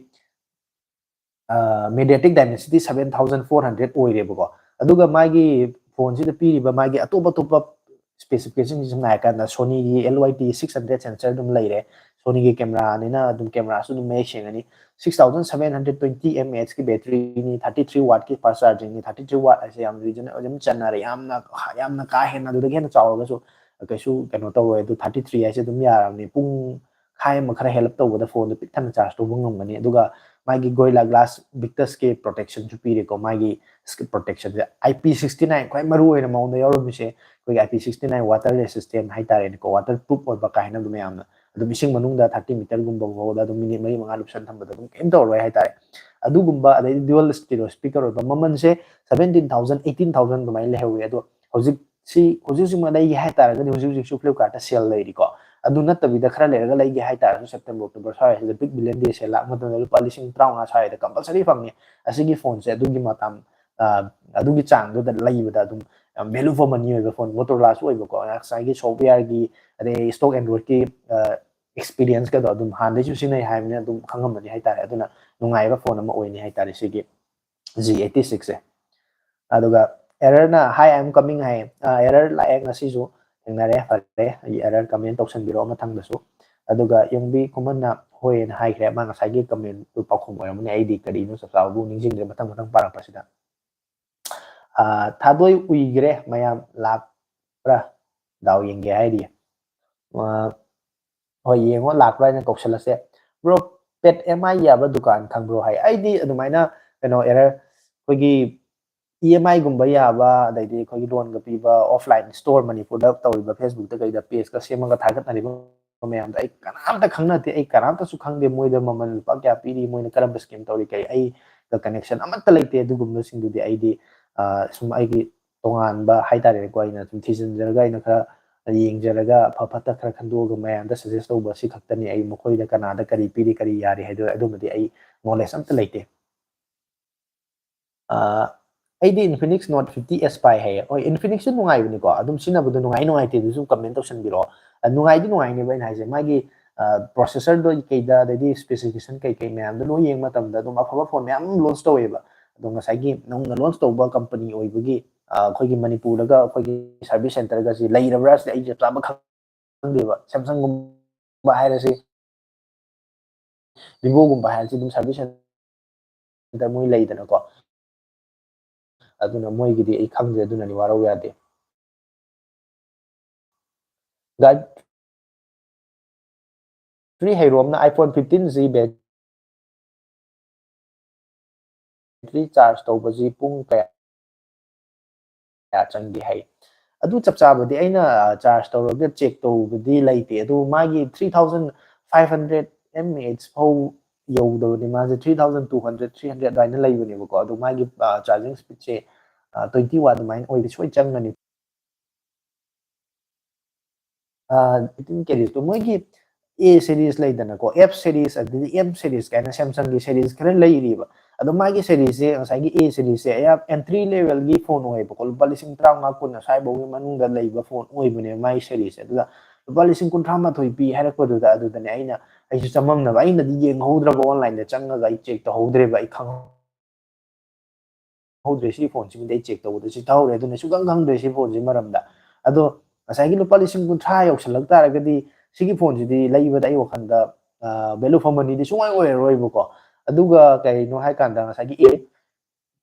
MediaTek Dimensity seven thousand four hundred ꯑꯣꯏꯔꯦꯕꯀꯣ꯫ ꯑꯗꯨꯒ ꯃꯥꯒꯤ phoneꯁꯤꯗ ꯄꯤꯔꯤꯕ ꯃꯥꯒꯤ ꯑꯇꯣꯞ ꯑꯇꯣꯞꯄ specificationꯁꯤ ꯁꯝꯅ ꯍꯥꯏꯔꯀꯥꯟꯗ Sonyꯒꯤ L Y T six hundred sensor ꯑꯗꯨꯝ ꯂꯩꯔꯦ꯫ Sonyꯒꯤ cameraꯅꯤꯅ ꯑꯗꯨꯝ cameraꯁꯨ ꯑꯗꯨꯝ ꯃꯌꯦꯛ ꯁꯦꯡꯉꯅꯤ꯫ Six thousand seven hundred twenty mAhꯀꯤ batteryꯅꯤ, thirty three wattꯀꯤ fast chargingꯅꯤ꯫ Thirty three watt ꯍꯥꯏꯁꯦ ꯌꯥꯝ reason ꯑꯗꯨꯝ ꯆꯟꯅꯔꯦ, ꯌꯥꯝꯅ ꯌꯥꯝꯅ ꯀꯥ ꯍꯦꯟꯅ ꯑꯗꯨꯗꯒꯤ ꯍꯦꯟꯅ ꯆꯥꯎꯔꯒꯁꯨ ꯀꯩꯁꯨ ꯀꯩꯅꯣ ꯇꯧꯔꯣꯏ꯫ ꯑꯗꯨ thirty three ꯍꯥꯏꯁꯦ ꯑꯗꯨꯝ ꯌꯥꯔꯕꯅꯤ꯫ ꯄꯨꯡ ꯈꯥꯏ ꯑꯃ ꯈꯔ ꯍꯦꯜꯂꯞ ꯇꯧꯕꯗ phoneꯗꯣ ꯄꯤꯛ ꯊꯟꯅ charge ꯇꯧꯕ ꯉꯝꯒꯅꯤ꯫ ꯑꯗꯨꯒ ꯃꯥꯒꯤ Gorilla Glass Victusꯀꯤ protectionꯁꯨ ꯄꯤꯔꯦꯀꯣ꯫ ꯃꯥꯒꯤ protectionꯁꯦ I P sixty nine, ꯈ꯭ꯋꯥꯏ ꯃꯔꯨ ꯑꯣꯏꯅ ꯃꯉꯣꯟꯗ ꯌꯥꯎꯔꯝꯃꯤꯁꯦ ꯑꯩꯈꯣꯏꯒꯤ I P sixty nine water resistant ꯍꯥꯏꯇꯥꯔꯦꯅꯦꯀꯣ, water proof ꯑꯣꯏꯕ ꯀꯥꯏꯅ ꯑꯗꯨꯝ ꯃꯌꯥꯝꯅ ꯑꯗꯨꯝ ꯏꯁꯤꯡ ꯃꯅꯨꯡꯗ thirty meterꯒꯨꯝꯕ ꯐꯥꯎꯗ ꯑꯗꯨꯝ minute ꯃꯔꯤ ꯃꯉꯥ ꯂꯨꯞꯁꯟ ꯊꯝꯕꯗ ꯑꯗꯨꯝ ꯀꯩꯝ ꯇꯧꯔꯔꯣꯏ ꯍꯥꯏꯇꯥꯔꯦ꯫ ꯑꯗꯨꯒꯨꯝꯕ, ꯑꯗꯩꯗꯤ dual stereo speaker ꯑꯣꯏꯕ, ꯃꯃꯜꯁꯦ seventeen thousand, eighteen thousand ꯑꯗꯨꯃꯥꯏꯅ ꯂꯩꯍꯧꯋꯤ꯫ ꯑꯗꯣ ꯍꯧꯖꯤꯛꯁꯤ, ꯍꯧꯖꯤꯛ ꯍꯧꯖꯤꯛꯃꯛ ꯂꯩꯒꯦ ꯍꯥꯏꯇꯥꯔꯒꯗꯤ ꯍꯧꯖꯤꯛ ꯍꯧꯖꯤꯛꯁꯨ Flipkartꯇ sale ꯂꯩꯔꯤꯀꯣ꯫ ꯑꯗꯨ ꯅꯠꯇꯕꯤꯗ ꯈꯔ ꯂꯩꯔꯒ ꯂꯩꯒꯦ ꯍꯥꯏꯇꯥꯔꯁꯨ September, October ꯁ꯭ꯋꯥꯏꯁꯤꯗ Big Billion Day sale ꯂꯥꯛꯄ ꯃꯇꯝꯗ ꯂꯨꯄꯥ ꯂꯤꯁꯤꯡ ꯇꯔꯥꯃꯉꯥ ꯁ꯭ꯋꯥꯏꯗ compulsory ꯐꯪꯅꯤ꯫ ꯑꯁꯤꯒꯤ phoneꯁꯦ ꯑꯗꯨꯒꯤ ꯃꯇꯝ, ꯑ, ꯑꯗꯨꯒꯤ ꯆꯥꯡꯗꯨꯗ ꯂꯩꯕꯗ ꯑꯗꯨꯝ value for money ꯑꯣꯏꯕ phone, Motorolaꯁꯨ ꯑꯣꯏꯕꯀꯣ, ꯉꯁꯥꯏꯒꯤ softwareꯒꯤ ꯑꯗꯩ stock Androidꯀꯤ, ꯑ, experienceꯀꯗꯣ ꯑꯗꯨꯝ ꯍꯥꯟꯅꯗꯩꯁꯨ ꯁꯤꯖꯤꯟꯅꯩ ꯍꯥꯏꯕꯅꯤꯅ ꯑꯗꯨꯝ ꯈꯪꯉꯝꯃꯅꯤ ꯍꯥꯏꯇꯥꯔꯦ꯫ ꯑꯗꯨꯅ ꯅꯨꯡꯉꯥꯏꯕ phone ꯑꯃ ꯑꯣꯏꯅꯤ ꯍꯥꯏꯇꯥꯔꯦ ꯁꯤꯒꯤ G eighty sixꯁꯦ꯫ ꯑꯗꯨꯒ Acerꯅ "Hi, I'm coming" ꯍꯥꯏ꯫ ꯑ, Acer ꯂꯥꯛꯑꯦ ꯉꯁꯤꯁꯨ, ꯊꯦꯡꯅꯔꯦ, ꯐꯔꯦ꯫ ꯑꯩ Acer comment ꯇꯧꯁꯟꯕꯤꯔꯛꯑꯣ ꯃꯊꯪꯗꯁꯨ꯫ ꯑꯗꯨꯒ ꯌꯣꯡꯕꯤ ꯈꯨꯃꯟꯅ "ꯍꯣꯏꯅ" ꯍꯥꯏꯈ꯭ꯔꯦ꯫ ꯃꯥ ꯉꯁꯥꯏꯒꯤ commentꯇꯨ ꯄꯥꯎꯈꯨꯝ ꯑꯣꯏꯔꯝꯃꯅꯤ, ꯑꯩꯗꯤ ꯀꯔꯤꯅꯣ ꯆꯞ ꯆꯥꯕꯕꯨ ꯅꯤꯡꯁꯤꯡꯗ꯭ꯔꯦ ꯃꯊꯪ ꯃꯊꯪ ꯄꯥꯔꯛꯄꯁꯤꯗ꯫ ꯑ, "ꯊꯥꯗꯣꯏ ꯎꯏꯈ꯭ꯔꯦ ꯃꯌꯥꯝ, ꯂꯥꯛꯄ꯭ꯔꯥ? ꯗꯥꯎ ꯌꯦꯡꯒꯦ" ꯍꯥꯏꯔꯤ꯫ ꯑ, ꯍꯣꯏ, ꯌꯦꯡꯉꯣ, ꯂꯥꯛꯄ꯭ꯔꯥ ꯍꯥꯏꯅ ꯀꯧꯁꯜꯂꯁꯦ꯫ "Bro, pet M I ꯌꯥꯕ ꯗꯨꯀꯥꯟ ꯈꯪꯕ꯭ꯔꯣ?" ꯍꯥꯏ꯫ ꯑꯩꯗꯤ ꯑꯗꯨꯃꯥꯏꯅ, ꯀꯩꯅꯣ, Acer, ꯑꯩꯈꯣꯏꯒꯤ E M Iꯒꯨꯝꯕ ꯌꯥꯕ, ꯑꯗꯩꯗꯤ ꯑꯩꯈꯣꯏꯒꯤ loanꯒ ꯄꯤꯕ offline store, ꯃꯅꯤꯄꯨꯔꯗ ꯇꯧꯔꯤꯕ, Facebookꯇ ꯀꯩꯗ pageꯀ ꯁꯦꯝꯃꯒ ꯊꯥꯒꯠꯅꯔꯤꯕ ꯃꯌꯥꯝꯗꯣ ꯑꯩ ꯀꯅꯥꯝꯇ ꯈꯪꯅꯗꯦ, ꯑꯩ ꯀꯅꯥꯝꯇꯁꯨ ꯈꯪꯗꯦ ꯃꯣꯏꯗ ꯃꯃꯜ ꯂꯨꯄꯥ ꯀꯌꯥ ꯄꯤꯔꯤ, ꯃꯣꯏꯅ ꯀꯔꯝꯕ scheme ꯇꯧꯔꯤ, ꯀꯩ ꯑꯩꯒ connection ꯑꯃꯠꯇ ꯂꯩꯇꯦ꯫ ꯑꯗꯨꯒꯨꯝꯕꯁꯤꯡꯗꯨꯗꯤ ꯑꯩꯗꯤ, ꯑ, ꯁꯨꯝ ꯑꯩꯒꯤ ꯇꯣꯉꯥꯟꯕ ꯍꯥꯏꯇꯥꯔꯦꯀꯣ, ꯑꯩꯅ ꯁꯨꯝ ꯊꯤꯖꯤꯟꯖꯔꯒ, ꯑꯩꯅ ꯈꯔ ꯌꯦꯡꯖꯔꯒ, ꯑꯐ ꯐꯠꯇ ꯈꯔ ꯈꯟꯗꯣꯛꯑꯒ ꯃꯌꯥꯝꯗ suggest ꯇꯧꯕ ꯑꯁꯤ ꯈꯛꯇꯅꯤ꯫ ꯑꯩ ꯃꯈꯣꯏꯗ ꯀꯅꯥꯗ ꯀꯔꯤ ꯄꯤꯔꯤ, ꯀꯔꯤ ꯌꯥꯔꯤ ꯍꯥꯏꯗꯣ ꯑꯗꯨꯃꯗꯤ ꯑꯩ knowledge ꯑꯝꯇ ꯂꯩꯇꯦ꯫ ꯑ, "ꯑꯩꯗꯤ Infinix Note fifty S ꯄꯥꯏ" ꯍꯥꯏꯌꯦ꯫ ꯍꯣꯏ, Infinixꯁꯨ ꯅꯨꯡꯉꯥꯏꯕꯅꯤꯀꯣ, ꯑꯗꯨꯝ ꯁꯤꯖꯤꯟꯅꯕꯗꯣ ꯅꯨꯡꯉꯥꯏ ꯅꯨꯡꯉꯥꯏꯇꯦ ꯑꯗꯨꯁꯨ comment ꯇꯧꯁꯟꯕꯤꯔꯛꯑꯣ꯫ ꯑ, ꯅꯨꯡꯉꯥꯏꯗꯤ ꯅꯨꯡꯉꯥꯏꯅꯦꯕ ꯑꯩꯅ ꯍꯥꯏꯁꯦ, ꯃꯥꯒꯤ, ꯑ, processorꯗꯣ ꯀꯩꯗ, ꯑꯗꯩꯗꯤ specification ꯀꯩ ꯀꯩ ꯃꯌꯥꯝꯗꯣ ꯂꯣꯏ ꯌꯦꯡꯕ ꯃꯇꯝꯗ ꯑꯗꯨꯝ ꯑꯐꯕ phone ꯃꯌꯥꯝ ꯑꯃ launch ꯇꯧꯋꯦꯕ꯫ ꯑꯗꯣ ꯉꯁꯥꯏꯒꯤ ꯅꯧꯅ launch ꯇꯧꯕ company ꯑꯣꯏꯕꯒꯤ, ꯑ, ꯑꯩꯈꯣꯏꯒꯤ ꯃꯅꯤꯄꯨꯔꯗꯒ ꯑꯩꯈꯣꯏꯒꯤ service centreꯒꯁꯤ ꯂꯩꯔꯕ꯭ꯔꯥ ꯁꯤꯗꯤ ꯑꯩ ꯆꯞ ꯆꯥꯕ ꯈꯪꯗꯦꯕ꯫ Samsungꯒꯨꯝꯕ ꯍꯥꯏꯔꯁꯤ, Vivoꯒꯨꯝꯕ ꯍꯥꯏꯔꯁꯤ ꯑꯗꯨꯝ service center ꯃꯣꯏ ꯂꯩꯗꯅꯀꯣ꯫ ꯑꯗꯨꯅ ꯃꯣꯏꯒꯤꯗꯤ ꯑꯩ ꯈꯪꯗ꯭ꯔꯦ, ꯑꯗꯨꯅꯅꯤ ꯋꯥꯔꯧ ꯌꯥꯗꯦ꯫ ꯒꯥꯏꯗ ꯊ꯭ꯔꯤ ꯍꯩꯔꯣꯝꯅ iPhone fifteen ꯁꯤ battery charge ꯇꯧꯕꯁꯤ ꯄꯨꯡ ꯀꯌꯥ ꯀꯌꯥ ꯆꯪꯒꯦ ꯍꯥꯏ꯫ ꯑꯗꯨ ꯆꯞ ꯆꯥꯕꯗꯤ ꯑꯩꯅ, ꯑ, charge ꯇꯧꯔꯒ check ꯇꯧꯕꯗꯤ ꯂꯩꯇꯦ꯫ ꯑꯗꯨ ꯃꯥꯒꯤ three thousand five hundred mAh ꯐꯥꯎ ꯌꯧꯗꯕꯅꯤ꯫ ꯃꯥꯁꯦ three thousand two hundred, three hundred ꯑꯗꯨꯃꯥꯏꯅ ꯂꯩꯕꯅꯦꯕꯀꯣ꯫ ꯑꯗꯨ ꯃꯥꯒꯤ, ꯑ, charging speed ꯁꯦ, ꯑ, twenty watt ꯑꯗꯨꯃꯥꯏꯅ ꯑꯣꯏꯕ ꯁꯣꯏ ꯆꯪꯒꯅꯤ꯫ ꯑ, fifteen K ꯗꯣ ꯃꯣꯏꯒꯤ A series ꯂꯩꯗꯅꯀꯣ, F series, ꯑꯗꯩꯗꯤ M series ꯀꯥꯏꯅ Samsungꯒꯤ series ꯈꯔ ꯂꯩꯔꯤꯕ꯫ ꯑꯗꯣ ꯃꯥꯒꯤ series ꯁꯦ, ꯉꯁꯥꯏꯒꯤ A series ꯁꯦ ꯑꯌꯥꯝ entry levelꯒꯤ phone ꯑꯣꯏꯌꯦꯕꯀꯣ, ꯂꯨꯄꯥ ꯂꯤꯁꯤꯡ ꯇꯔꯥꯃꯉꯥ ꯀꯨꯟ ꯑꯁ꯭ꯋꯥꯏꯐꯥꯎꯒꯤ ꯃꯅꯨꯡꯗ ꯂꯩꯕ phone ꯑꯣꯏꯕꯅꯦꯕ ꯃꯥꯒꯤ series ꯁꯦ꯫ ꯑꯗꯨꯗ ꯂꯨꯄꯥ ꯂꯤꯁꯤꯡ ꯀꯨꯟꯊ꯭ꯔꯥ ꯃꯥꯊꯣꯏ ꯄꯤ ꯍꯥꯏꯔꯛꯄꯗꯨꯗ, ꯑꯗꯨꯗꯅꯦ ꯑꯩꯅ, ꯑꯩꯁꯨ ꯆꯃꯝꯅꯕ, ꯑꯩꯅꯗꯤ ꯌꯦꯡꯍꯧꯗ꯭ꯔꯕ, onlineꯗ ꯆꯪꯉꯒ ꯑꯩ check ꯇꯧꯍꯧꯗ꯭ꯔꯦꯕ, ꯑꯩ ꯈꯪꯍꯧꯗ꯭ꯔꯦ ꯁꯤ phoneꯁꯤꯃꯗꯤ ꯑꯩ check ꯇꯧꯕꯗ ꯆꯤꯠꯊꯍꯧꯔꯦ, ꯑꯗꯨꯅ ꯁꯨꯡꯈꯪ ꯈꯪꯗ꯭ꯔꯦ ꯁꯤ phoneꯁꯤ ꯃꯔꯝꯗ꯫ ꯑꯗꯣ ꯉꯁꯥꯏꯒꯤ ꯂꯨꯄꯥ ꯂꯤꯁꯤꯡ ꯀꯨꯟꯊ꯭ꯔꯥ ꯌꯧꯁꯜꯂꯛ ꯇꯥꯔꯒꯗꯤ ꯁꯤꯒꯤ phoneꯁꯤꯗꯤ ꯂꯩꯕꯗ ꯑꯩ ꯋꯥꯈꯜꯗ, ꯑ, value for moneyꯗꯤ ꯁꯨꯡꯑꯣꯏ ꯑꯣꯏꯔꯔꯣꯏꯕꯀꯣ꯫ ꯑꯗꯨꯒ ꯀꯩꯅꯣ ꯍꯥꯏꯀꯥꯟꯗ ꯉꯁꯥꯏꯒꯤ A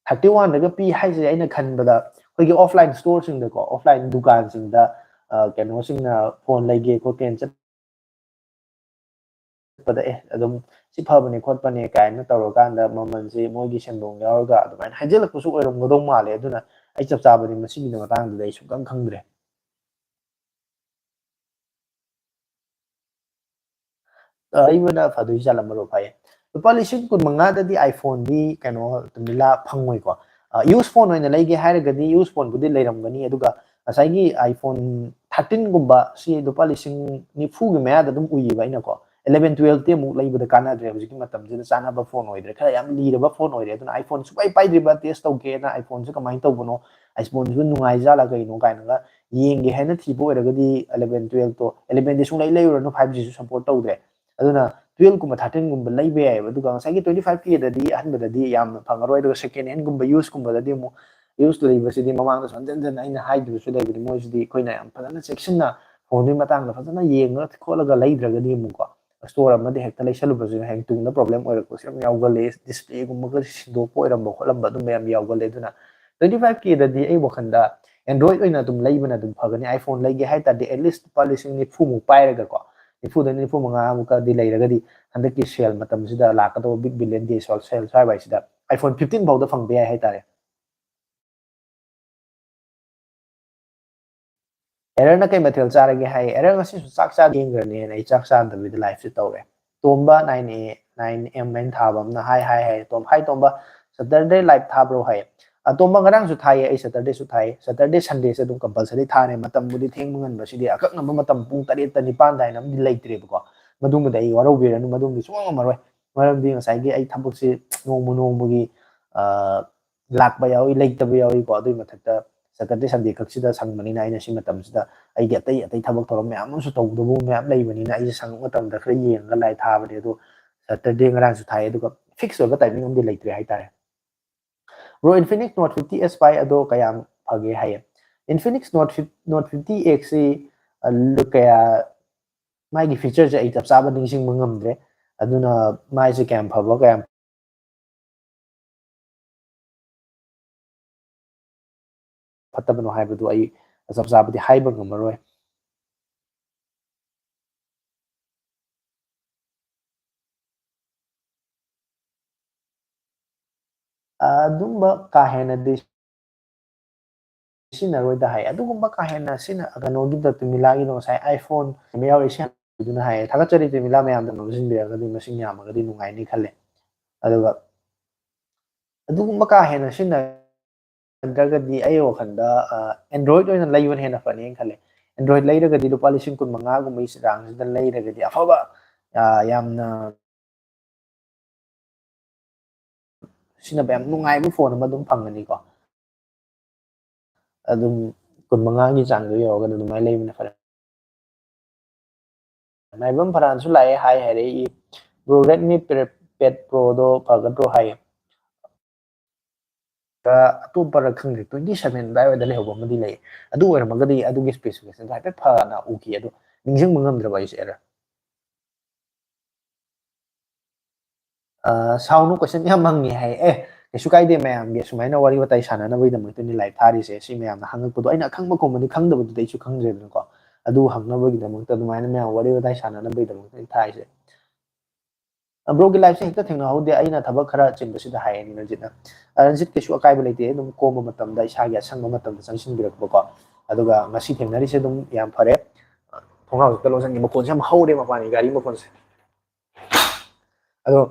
thirty oneꯗꯒ ꯄꯤ ꯍꯥꯏꯁꯦ ꯑꯩꯅ ꯈꯟꯕꯗ ꯑꯩꯈꯣꯏꯒꯤ offline storeꯁꯤꯡꯗꯀꯣ, offline ꯗꯨꯀꯥꯟꯁꯤꯡꯗ, ꯑ, ꯀꯩꯅꯣꯁꯤꯡꯅ phone ꯂꯩꯒꯦ ꯈꯣꯠꯀꯦꯅ ꯆꯠ-, ꯆꯠꯄꯗ, "ꯑꯦ, ꯑꯗꯨꯝ ꯁꯤ ꯐꯕꯅꯦ ꯈꯣꯠꯄꯅꯦ" ꯀꯥꯏꯅ ꯇꯧꯔꯀꯥꯟꯗ ꯃꯃꯜꯁꯦ ꯃꯣꯏꯒꯤ ꯁꯦꯟꯗꯣꯡ ꯌꯥꯎꯔꯒ ꯑꯗꯨꯃꯥꯏꯅ ꯍꯥꯏꯖꯤꯜꯂꯛꯄꯁꯨ ꯑꯣꯏꯔꯝꯒꯗꯧ ꯃꯥꯜꯂꯦ꯫ ꯑꯗꯨꯅ ꯑꯩ ꯆꯞ ꯆꯥꯕꯗꯤ ꯃꯁꯤꯒꯤ ꯃꯇꯥꯡꯗꯨꯗꯤ ꯑꯩ ꯁꯨꯡꯈꯪ ꯈꯪꯗ꯭ꯔꯦ꯫ ꯑ, ꯑꯩꯕꯨꯅ ꯐꯗꯣꯏ ꯖꯥꯠꯂ ꯃꯔꯨꯞ ꯍꯥꯏꯌꯦ꯫ ꯂꯨꯄꯥ ꯂꯤꯁꯤꯡ ꯀꯨꯟꯃꯉꯥꯗꯗꯤ iPhoneꯗꯤ ꯀꯩꯅꯣ ꯇꯨꯃꯤꯂꯥ ꯐꯪꯉꯣꯏꯀꯣ꯫ ꯑ, use phone ꯑꯣꯏꯅ ꯂꯩꯒꯦ ꯍꯥꯏꯔꯒꯗꯤ use phoneꯕꯨꯗꯤ ꯂꯩꯔꯝꯒꯅꯤ, ꯑꯗꯨꯒ ꯉꯁꯥꯏꯒꯤ iPhone thirteenꯒꯨꯝꯕ ꯁꯤ ꯂꯨꯄꯥ ꯂꯤꯁꯤꯡ ꯅꯤꯐꯨꯒꯤ ꯃꯌꯥꯗ ꯑꯗꯨꯝ ꯎꯏꯌꯦꯕ ꯑꯩꯅꯀꯣ꯫ Eleven twelveꯇꯤ ꯑꯃꯨꯛ ꯂꯩꯕꯗ ꯀꯥꯟꯅꯗ꯭ꯔꯦ, ꯍꯧꯖꯤꯛꯀꯤ ꯃꯇꯝꯁꯤꯗ ꯆꯥꯅꯕ phone ꯑꯣꯏꯗ꯭ꯔꯦ, ꯈꯔ ꯌꯥꯝ ꯂꯤꯔꯕ phone ꯑꯣꯏꯔꯦ꯫ ꯑꯗꯨꯅ iPhone ꯁꯨꯡꯄꯥꯏ ꯄꯥꯏꯗ꯭ꯔꯤꯕ, test ꯇꯧꯒꯦꯅ iPhoneꯁꯦ ꯀꯃꯥꯏꯅ ꯇꯧꯕꯅꯣ, iPhoneꯁꯤꯕꯨ ꯅꯨꯡꯉꯥꯏꯖꯥꯠꯂ ꯀꯩꯅꯣ ꯀꯥꯏꯅꯒ ꯌꯦꯡꯒꯦ ꯍꯥꯏꯅ ꯊꯤꯕ ꯑꯣꯏꯔꯒꯗꯤ eleven twelveꯇꯣ, elevenꯗꯤ ꯁꯨꯡꯂꯩ ꯂꯩꯔꯨꯔꯅꯨ, five Gꯁꯨ support ꯇꯧꯗ꯭ꯔꯦ꯫ ꯑꯗꯨꯅ twelveꯀꯨꯝꯕ thirteenꯒꯨꯝꯕ ꯂꯩꯕ ꯌꯥꯏꯑꯕ꯫ ꯑꯗꯨꯒ ꯉꯁꯥꯏꯒꯤ twenty five Kꯗꯗꯤ ꯑꯍꯟꯕꯗꯗꯤ ꯌꯥꯝꯅ ꯐꯪꯉꯔꯣꯏ꯫ ꯑꯗꯨꯒ second handꯒꯨꯝꯕ useꯀꯨꯝꯕꯗꯗꯤ ꯑꯃꯨꯛ, use ꯂꯩꯕꯁꯤꯗꯤ ꯃꯃꯥꯡꯗꯁꯨ ꯍꯟꯖꯟ ꯍꯟꯖꯟ ꯑꯩꯅ ꯍꯥꯏꯗꯨꯅꯁꯨ ꯂꯩꯕꯅꯤ, ꯃꯣꯏꯁꯤꯗꯤ ꯑꯩꯈꯣꯏꯅ ꯌꯥꯝ ꯐꯖꯅ ꯆꯦꯛꯁꯤꯟꯅ phoneꯗꯨꯒꯤ ꯃꯇꯥꯡꯗ ꯐꯖꯅ ꯌꯦꯡꯉ ꯈꯣꯠꯂꯒ ꯂꯩꯗ꯭ꯔꯒꯗꯤ ꯑꯃꯨꯛꯀꯣ, ꯁ꯭ꯇꯣꯔ ꯑꯃꯗ ꯍꯦꯛꯇ ꯂꯩꯁꯜꯂꯨꯕꯁꯤꯅ ꯍꯌꯦꯡ ꯇꯨꯡꯗ ꯄ꯭ꯔꯣꯕ꯭ꯂꯦꯝ ꯑꯣꯏꯔꯛꯄꯁꯨ ꯌꯥꯝ ꯌꯥꯎꯒꯜꯂꯦ꯫ ꯗꯤꯁꯄ꯭ꯂꯦꯒꯨꯝꯕꯒ ꯁꯤꯟꯗꯣꯛꯄ ꯑꯣꯏꯔꯝꯕ ꯈꯣꯠꯂꯝꯕ ꯑꯗꯨꯝꯕ ꯌꯥꯝ ꯌꯥꯎꯒꯜꯂꯦ꯫ ꯑꯗꯨꯅ ꯇ꯭ꯋꯦꯟꯇꯤ ꯐꯥꯏꯚ ꯀꯦꯗꯗꯤ ꯑꯩ ꯋꯥꯈꯜꯗ ꯑꯦꯟꯗ꯭ꯔꯣꯏꯗ ꯑꯣꯏꯅ ꯑꯗꯨꯝ ꯂꯩꯕꯅ ꯑꯗꯨꯝ ꯐꯒꯅꯤ꯫ ꯑꯥꯏꯐꯣꯟ ꯂꯩꯒꯦ ꯍꯥꯏ ꯇꯥꯔꯗꯤ ꯑꯦꯠꯂꯤꯁ ꯂꯨꯄꯥ ꯂꯤꯁꯤꯡ ꯅꯤꯐꯨꯃꯨꯛ ꯄꯥꯏꯔꯒꯀꯣ, ꯅꯤꯐꯨꯗ ꯅꯤꯐꯨ ꯃꯉꯥꯃꯨꯛꯀꯗꯤ ꯂꯩꯔꯒꯗꯤ ꯍꯟꯗꯛꯀꯤ ꯁꯦꯜ ꯃꯇꯝꯁꯤꯗ ꯂꯥꯛꯀꯗꯧꯕ ꯕꯤꯛ ꯕꯤꯂꯤꯌꯟ ꯗꯦ ꯁꯦꯜ ꯁ꯭ꯋꯥꯏ ꯋꯥꯏꯁꯤꯗ ꯑꯥꯏꯐꯣꯟ ꯐꯤꯐꯇꯤꯟ ꯐꯥꯎꯗ ꯐꯪꯕ ꯌꯥꯏ ꯍꯥꯏꯇꯥꯔꯦ꯫ ꯑꯦꯔꯔꯅ ꯀꯩ ꯃꯊꯦꯜ ꯆꯥꯔꯒꯦ ꯍꯥꯏ꯫ ꯑꯦꯔꯔ ꯉꯁꯤꯁꯨ ꯆꯥꯛ ꯆꯥ ꯌꯦꯡꯈ꯭ꯔꯅꯦꯅ ꯑꯩ ꯆꯥꯛ ꯆꯥꯗꯕꯤꯗ ꯂꯥꯏꯐꯁꯦ ꯇꯧꯔꯦ꯫ Tomba nine A nine M N ꯊꯥꯕ ꯑꯃꯅ ꯍꯥꯏ ꯍꯥꯏ ꯍꯥꯏ ꯇꯣꯝ ꯍꯥꯏ ꯇꯣꯝꯕ, ꯁꯇꯔꯗꯦ ꯂꯥꯏꯐ ꯊꯥꯕ꯭ꯔꯣ ꯍꯥꯏ꯫ ꯑꯇꯣꯝꯕ ꯉꯔꯥꯡꯁꯨ ꯊꯥꯏꯌꯦ, ꯑꯩ ꯁꯇꯔꯗꯦꯁꯨ ꯊꯥꯏ꯫ ꯁꯇꯔꯗꯦ ꯁꯟꯗꯦꯁꯦ ꯑꯗꯨꯝ ꯀꯝꯄꯜꯁꯔꯤ ꯊꯥꯔꯦ꯫ ꯃꯇꯝꯕꯨꯗꯤ ꯊꯦꯡꯕ ꯉꯟꯕꯁꯤꯗꯤ ꯑꯀꯛꯅꯕ ꯃꯇꯝ ꯄꯨꯡ ꯇꯔꯦꯠꯇ ꯅꯤꯄꯥꯟꯗ ꯍꯥꯏꯅ ꯑꯃꯗꯤ ꯂꯩꯇ꯭ꯔꯦꯕꯀꯣ꯫ ꯃꯗꯨꯃꯗꯤ ꯑꯩ ꯋꯥꯔꯧꯕꯤꯔꯅꯨ, ꯃꯗꯨꯃꯗꯤ ꯁꯨꯡꯉꯝ ꯉꯝꯃꯔꯣꯏ꯫ ꯃꯔꯝꯗꯤ ꯉꯁꯥꯏꯒꯤ ꯑꯩ ꯊꯕꯛꯁꯤ ꯅꯣꯡꯃ ꯅꯣꯡꯃꯒꯤ ꯂꯥꯛꯄ ꯌꯥꯎꯏ, ꯂꯩꯇꯕ ꯌꯥꯎꯏꯀꯣ꯫ ꯑꯗꯨꯒꯤ ꯃꯊꯛꯇ ꯁꯇꯔꯗꯦ ꯁꯟꯗꯦ ꯈꯛꯁꯤꯗ ꯁꯪꯕꯅꯤꯅ ꯑꯩꯅ ꯁꯤ ꯃꯇꯝꯁꯤꯗ ꯑꯩꯒꯤ ꯑꯇꯩ ꯑꯇꯩ ꯊꯕꯛ ꯊꯧꯔꯝ ꯃꯌꯥꯝ ꯑꯃꯁꯨ ꯇꯧꯒꯗꯕ ꯃꯌꯥꯝ ꯂꯩꯕꯅꯤꯅ ꯑꯩꯁꯦ ꯁꯪꯕ ꯃꯇꯝꯗ ꯈꯔ ꯌꯦꯡꯉꯒ ꯂꯥꯏ ꯊꯥꯕꯅꯦ꯫ ꯑꯗꯣ ꯁꯇꯔꯗꯦ ꯉꯔꯥꯡꯁꯨ ꯊꯥꯏ, ꯑꯗꯨꯒ ꯐꯤꯛꯁ ꯑꯣꯏꯕ ꯇꯥꯏꯃꯤꯡ ꯑꯃꯗꯤ ꯂꯩꯇ꯭ꯔꯦ ꯍꯥꯏꯇꯥꯔꯦ꯫ Bro, Infinix note fifty S ꯄꯥꯏ ꯑꯗꯣ ꯀꯌꯥꯝ ꯐꯒꯦ ꯍꯥꯏꯌꯦ꯫ ꯏꯟꯐꯤꯅꯤꯛꯁ ꯅꯣꯠ ꯐꯤꯐ ꯅꯣꯠ ꯐꯤꯐꯇꯤ ꯑꯦꯛꯁꯁꯤ ꯀꯌꯥ, ꯃꯥꯒꯤ ꯐꯤꯆꯔꯁꯦ ꯑꯩ ꯆꯞ ꯆꯥꯕ ꯅꯤꯡꯁꯤꯡꯕ ꯉꯝꯗ꯭ꯔꯦ꯫ ꯑꯗꯨꯅ ꯃꯥꯏꯁꯦ ꯀꯌꯥꯝ ꯐꯕ, ꯀꯌꯥꯝ ꯐꯠꯇꯕꯅꯣ ꯍꯥꯏꯕꯗꯨ ꯑꯩ ꯆꯞ ꯆꯥꯕꯗꯤ ꯍꯥꯏꯕ ꯉꯝꯃꯔꯣꯏ꯫ ꯑꯗꯨꯝꯕ ꯀꯥ ꯍꯦꯟꯅꯗꯤ ꯁꯤꯖꯤꯟꯅꯔꯣꯏꯗ ꯍꯥꯏ꯫ ꯑꯗꯨꯒꯨꯝꯕ ꯀꯥ ꯍꯦꯟꯅ ꯁꯤꯅ ꯀꯩꯅꯣꯒꯤꯗ ꯇꯨꯃꯤꯂꯥꯒꯤꯗꯣ ꯉꯁꯥꯏ iPhone ꯑꯃ ꯌꯥꯎꯔꯤ ꯁꯤ ꯑꯗꯨꯅ ꯍꯥꯏꯌꯦ꯫ ꯊꯥꯒꯠꯆꯔꯤ ꯇꯨꯃꯤꯂꯥ, ꯃꯌꯥꯝꯗ ꯅꯣꯝꯁꯤꯟꯕꯤꯔꯒꯗꯤ ꯃꯁꯤꯡ ꯌꯥꯝꯃꯒꯗꯤ ꯅꯨꯡꯉꯥꯏꯅꯤ ꯈꯜꯂꯦ꯫ ꯑꯗꯨꯒ ꯑꯗꯨꯒꯨꯝꯕ ꯀꯥ ꯍꯦꯟꯅ ꯁꯤꯖꯤꯟꯅꯗ꯭ꯔꯒꯗꯤ ꯑꯩ ꯋꯥꯈꯜꯗ, ꯑ, Android ꯑꯣꯏꯅ ꯂꯩꯕꯅ ꯍꯦꯟꯅ ꯐꯅꯤꯅ ꯈꯜꯂꯦ꯫ Android ꯂꯩꯔꯒꯗꯤ ꯂꯨꯄꯥ ꯂꯤꯁꯤꯡ ꯀꯨꯟ ꯃꯉꯥꯒꯨꯝꯕꯒꯤ ꯆꯥꯡꯁꯤꯗ ꯂꯩꯔꯒꯗꯤ ꯑꯐꯕ, ꯑ, ꯌꯥꯝꯅ ꯁꯤꯖꯤꯟꯅꯕ ꯌꯥꯝ ꯅꯨꯡꯉꯥꯏꯕ ꯐꯣꯟ ꯑꯃ ꯑꯗꯨꯝ ꯐꯪꯒꯅꯤꯀꯣ꯫ ꯑꯗꯨꯝ ꯀꯨꯟ ꯃꯉꯥꯒꯤ ꯆꯥꯡꯗꯣ ꯌꯧꯔꯒꯅ ꯑꯗꯨꯃꯥꯏꯅ ꯂꯩꯕꯅ ꯐꯔꯦ꯫ ꯃꯥꯏꯕꯝ ꯐꯔꯥꯟꯁꯨ ꯂꯥꯛꯑꯦ, ꯍꯥꯏ ꯍꯥꯏꯔꯛꯏ꯫ ꯕ꯭ꯔꯣ, Redmi Pad Proꯗꯣ ꯐꯒꯗ꯭ꯔꯣ ꯍꯥꯏꯌꯦ꯫ ꯑꯇꯣꯞꯄꯔ ꯈꯪꯗ꯭ꯔꯦ, twenty seven ꯑꯗꯨꯋꯥꯏꯗ ꯂꯩꯍꯧꯕ ꯑꯃꯗꯤ ꯂꯩ꯫ ꯑꯗꯨ ꯑꯣꯏꯔꯝꯃꯒꯗꯤ ꯑꯗꯨꯒꯤ specificationꯗꯣ ꯍꯥꯏꯐꯦꯠ ꯐꯅ ꯎꯈꯤ, ꯑꯗꯨ ꯅꯤꯡꯁꯤꯡꯕ ꯉꯝꯗ꯭ꯔꯕ ꯑꯩꯁꯦ ꯑꯦꯔꯥ꯫ ꯁꯥꯎꯅꯨ, ꯀꯣꯏꯁꯟ ꯌꯥꯝ ꯍꯪꯉꯦ ꯍꯥꯏ꯫ ꯑꯦ, ꯀꯩꯁꯨ ꯀꯥꯏꯗꯦ, ꯃꯌꯥꯝꯒꯤ ꯁꯨꯃꯥꯏꯅ ꯋꯥꯔꯤ ꯋꯥꯇꯥꯏ ꯁꯥꯟꯅꯅꯕꯒꯤꯗꯃꯛꯇꯅꯤ ꯂꯥꯏꯞ ꯊꯥꯔꯤꯁꯦ꯫ ꯁꯤ ꯃꯌꯥꯝꯅ ꯍꯪꯉꯛꯄꯗꯣ ꯑꯩꯅ ꯑꯈꯪꯕ ꯈꯨꯝꯕꯗꯤ ꯈꯪꯗꯕꯗꯨꯗꯤ ꯑꯩꯁꯨ ꯈꯪꯗ꯭ꯔꯦꯗꯅꯀꯣ꯫ ꯑꯗꯨ ꯍꯪꯅꯕꯒꯤꯗꯃꯛꯇ, ꯑꯗꯨꯃꯥꯏꯅ ꯃꯌꯥꯝ ꯋꯥꯔꯤ ꯋꯥꯇꯥꯏ ꯁꯥꯟꯅꯅꯕꯒꯤꯗꯃꯛꯇ ꯑꯩ ꯊꯥꯔꯤꯁꯦ꯫ ꯕ꯭ꯔꯣꯒꯤ ꯂꯥꯏꯞꯁꯦ ꯍꯦꯛꯇ ꯊꯦꯡꯅꯍꯧꯗꯦ, ꯑꯩꯅ ꯊꯕꯛ ꯈꯔ ꯆꯤꯟꯕꯁꯤꯗ ꯍꯥꯏꯌꯦ ꯔꯟꯖꯤꯠꯅ꯫ ꯑ, ꯔꯟꯖꯤꯠ, ꯀꯩꯁꯨ ꯑꯀꯥꯏꯕ ꯂꯩꯇꯦ, ꯑꯗꯨꯝ ꯀꯣꯝꯕ ꯃꯇꯝꯗ, ꯏꯁꯥꯒꯤ ꯑꯁꯪꯕ ꯃꯇꯝꯗ ꯆꯪꯁꯤꯟꯕꯤꯔꯛꯄꯀꯣ꯫ ꯑꯗꯨꯒ ꯉꯁꯤ ꯊꯦꯡꯅꯔꯤꯁꯦ ꯑꯗꯨꯝ ꯌꯥꯝ ꯐꯔꯦ꯫ ꯊꯣꯡꯅꯥꯎꯁꯦ ꯍꯦꯛꯇ ꯂꯣꯟꯁꯤꯟꯒꯦ, ꯃꯈꯣꯟꯁꯦ ꯌꯥꯝ ꯍꯧꯔꯦ ꯃꯄꯥꯟꯒꯤ ꯒꯥꯔꯤ ꯃꯈꯣꯟꯁꯦ꯫ ꯑꯗꯣ,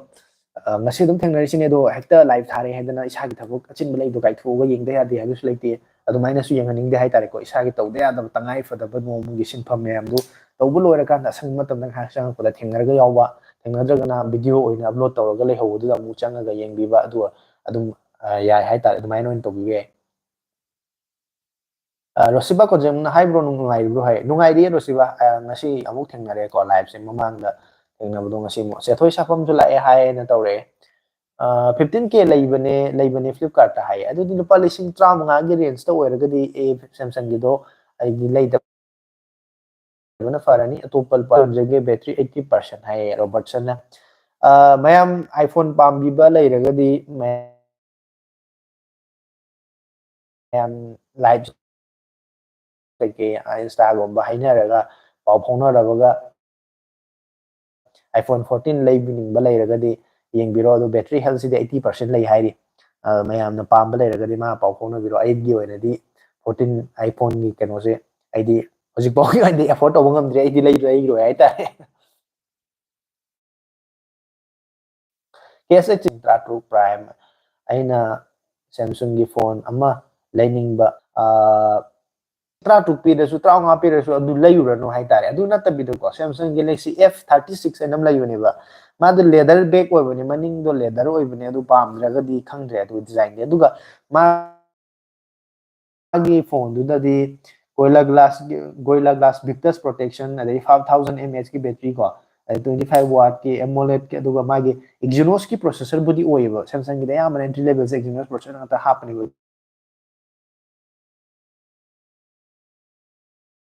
ꯑ, ꯉꯁꯤ ꯑꯗꯨꯝ ꯊꯦꯡꯅꯔꯤꯁꯤꯅꯦ, ꯑꯗꯣ ꯍꯦꯛꯇ ꯂꯥꯏꯞ ꯊꯥꯔꯦ ꯍꯥꯏꯗꯅ ꯏꯁꯥꯒꯤ ꯊꯕꯛ ꯑꯆꯤꯟꯕ ꯂꯩꯕꯗꯣ ꯀꯥꯏꯊꯣꯛꯑꯒ ꯌꯦꯡꯗ ꯌꯥꯗꯦ ꯍꯥꯏꯕꯁꯨ ꯂꯩꯇꯦ꯫ ꯑꯗꯨꯃꯥꯏꯅꯁꯨ ꯌꯦꯡꯍꯟꯅꯤꯡꯗꯦ ꯍꯥꯏꯇꯥꯔꯦꯀꯣ꯫ ꯏꯁꯥꯒꯤ ꯇꯧꯗ ꯌꯥꯗꯕ ꯇꯉꯥꯏ ꯐꯗꯕ ꯅꯣꯡꯃꯒꯤ ꯁꯤꯟꯐꯝ ꯃꯌꯥꯝꯗꯨ ꯇꯧꯕ ꯂꯣꯏꯔꯀꯥꯟꯗ ꯑꯁꯪꯕ ꯃꯇꯝꯗ ꯉꯥꯏꯍꯥꯛ ꯆꯪꯉꯛꯄꯗ ꯊꯦꯡꯅꯔꯒ ꯌꯥꯎꯕ, ꯊꯦꯡꯅꯗ꯭ꯔꯒꯅ ꯚꯤꯗꯤꯑꯣ ꯑꯣꯏꯅ ꯑꯞꯂꯣꯗ ꯇꯧꯔꯒ ꯂꯩꯍꯧꯕꯗꯨꯗ ꯑꯃꯨꯛ ꯆꯪꯉꯒ ꯌꯦꯡꯕꯤꯕ, ꯑꯗꯨ ꯑꯗꯨꯝ, ꯑ, ꯌꯥꯏ ꯍꯥꯏꯇꯥꯔꯦ꯫ ꯑꯗꯨꯃꯥꯏꯅ ꯑꯣꯏꯅ ꯇꯧꯕꯤꯕ ꯌꯥꯏ꯫ ꯑ, ꯔꯣꯁꯤꯕꯥ ꯀꯣꯟꯖꯦꯡꯅ ꯍꯥꯏꯕ꯭ꯔꯣ, ꯅꯨꯡ-, ꯅꯨꯡꯉꯥꯏꯔꯤꯕ꯭ꯔꯣ ꯍꯥꯏ꯫ ꯅꯨꯡꯉꯥꯏꯔꯤꯌꯦ ꯔꯣꯁꯤꯕꯥ, ꯑ, ꯉꯁꯤ ꯑꯃꯨꯛ ꯊꯦꯡꯅꯔꯦꯀꯣ ꯂꯥꯏꯞꯁꯦ, ꯃꯃꯥꯡꯗ ꯊꯦꯡꯅꯕꯗꯣ ꯉꯁꯤ ꯑꯃꯨꯛ꯫ ꯆꯦꯊꯣꯏ ꯁꯥꯐꯝꯁꯨ ꯂꯥꯛꯑꯦ ꯍꯥꯏꯅ ꯇꯧꯔꯛꯑꯦ꯫ ꯑ, ꯐꯤꯐꯇꯤꯟ ꯀꯦ ꯂꯩꯕꯅꯦ, ꯂꯩꯕꯅꯦ ꯐ꯭ꯂꯤꯞꯀꯥꯔꯠꯇ ꯍꯥꯏꯌꯦ꯫ ꯑꯗꯨꯗꯤ ꯂꯨꯄꯥ ꯂꯤꯁꯤꯡ ꯇꯔꯥꯃꯉꯥꯒꯤ ꯔꯦꯟꯖꯇ ꯑꯣꯏꯔꯒꯗꯤ ꯑꯦ ꯁꯦꯝꯁꯪꯒꯤꯗꯣ ꯑꯩꯗꯤ ꯂꯩꯗꯕꯅ ꯐꯔꯅꯤ꯫ ꯑꯇꯣꯞꯄ ꯂꯨꯄꯥ ꯍꯟꯗ꯭ꯔꯦꯠꯀꯤ ꯕꯦꯇ꯭ꯔꯤ ꯑꯩꯠꯇꯤ ꯄꯥꯔꯁꯦꯟ ꯍꯥꯏꯌꯦ ꯔꯣꯕꯔꯠꯁꯟꯅ꯫ ꯑ, ꯃꯌꯥꯝ iPhone ꯄꯥꯝꯕꯤꯕ ꯂꯩꯔꯒꯗꯤ ꯃꯌꯥꯝ ꯃꯌꯥꯝ ꯂꯥꯏꯞ ꯀꯩꯀꯩ, ꯑ, ꯏꯟꯁꯇꯥꯒꯨꯝꯕ ꯍꯥꯏꯅꯔꯒ, ꯄꯥꯎ ꯐꯥꯎꯅꯔꯕꯒ iPhone fourteen ꯂꯩꯕꯤꯅꯤꯡꯕ ꯂꯩꯔꯒꯗꯤ ꯌꯦꯡꯕꯤꯔꯣ꯫ ꯑꯗꯣ ꯕꯦꯇ꯭ꯔꯤ ꯍꯦꯜꯊꯁꯤꯗꯤ eighty percent ꯂꯩ ꯍꯥꯏꯔꯤ꯫ ꯑ, ꯃꯌꯥꯝꯅ ꯄꯥꯝꯕ ꯂꯩꯔꯒꯗꯤ ꯃꯥ ꯄꯥꯎ ꯐꯥꯎꯅꯕꯤꯔꯣ꯫ ꯑꯩꯒꯤ ꯑꯣꯏꯅꯗꯤ fourteen iPhoneꯒꯤ ꯀꯩꯅꯣꯁꯦ ꯑꯩꯗꯤ ꯍꯧꯖꯤꯛ ꯐꯥꯎꯒꯤ ꯑꯣꯏꯅꯗꯤ afford ꯇꯧꯕ ꯉꯝꯗ꯭ꯔꯤ꯫ ꯑꯩꯗꯤ ꯂꯩꯔꯣꯏ, ꯂꯩꯔꯣꯏ ꯍꯥꯏꯇꯥꯔꯦ꯫ ꯀꯦ ꯑꯦꯁ ꯑꯩꯆ ꯇꯔꯥꯇꯔꯨꯛ Prime, ꯑꯩꯅ Samsungꯒꯤ phone ꯑꯃ ꯂꯩꯅꯤꯡꯕ, ꯑ, ꯇꯔꯥꯇꯔꯨꯛ ꯄꯤꯔꯁꯨ, ꯇꯔꯥꯃꯉꯥ ꯄꯤꯔꯁꯨ ꯑꯗꯨ ꯂꯩꯔꯨꯔꯅꯨ ꯍꯥꯏꯇꯥꯔꯦ꯫ ꯑꯗꯨ ꯅꯠꯇꯕꯤꯗꯀꯣ, Samsungꯒꯤ Galaxy F thirty six ꯍꯥꯏꯅ ꯑꯃ ꯂꯩꯕꯅꯦꯕ꯫ ꯃꯥꯗꯣ leather back ꯑꯣꯏꯕꯅꯦ, ꯃꯅꯤꯡꯗꯣ leather ꯑꯣꯏꯕꯅꯦ, ꯑꯗꯨ ꯄꯥꯝꯗ꯭ꯔꯒꯗꯤ ꯈꯪꯗ꯭ꯔꯦ ꯑꯗꯨ designꯗꯤ꯫ ꯑꯗꯨꯒ ꯃꯥ ꯃꯥꯒꯤ phoneꯗꯨꯗꯗꯤ Gorilla Glass, Gorilla Glass Victus protection, ꯑꯗꯩ five thousand mAhꯀꯤ battery ꯀꯣ, ꯑꯗꯩ twenty five wattꯀꯤ AMOLEDꯀꯤ, ꯑꯗꯨꯒ ꯃꯥꯒꯤ Exynosꯀꯤ processorꯕꯨꯗꯤ ꯑꯣꯏꯌꯦꯕ꯫ Samsungꯒꯤꯗꯤ ꯑꯌꯥꯝꯕꯅ entry levelꯁꯦ Exynos processor ꯉꯥꯛꯇ ꯍꯥꯞꯄꯅꯦꯕ꯫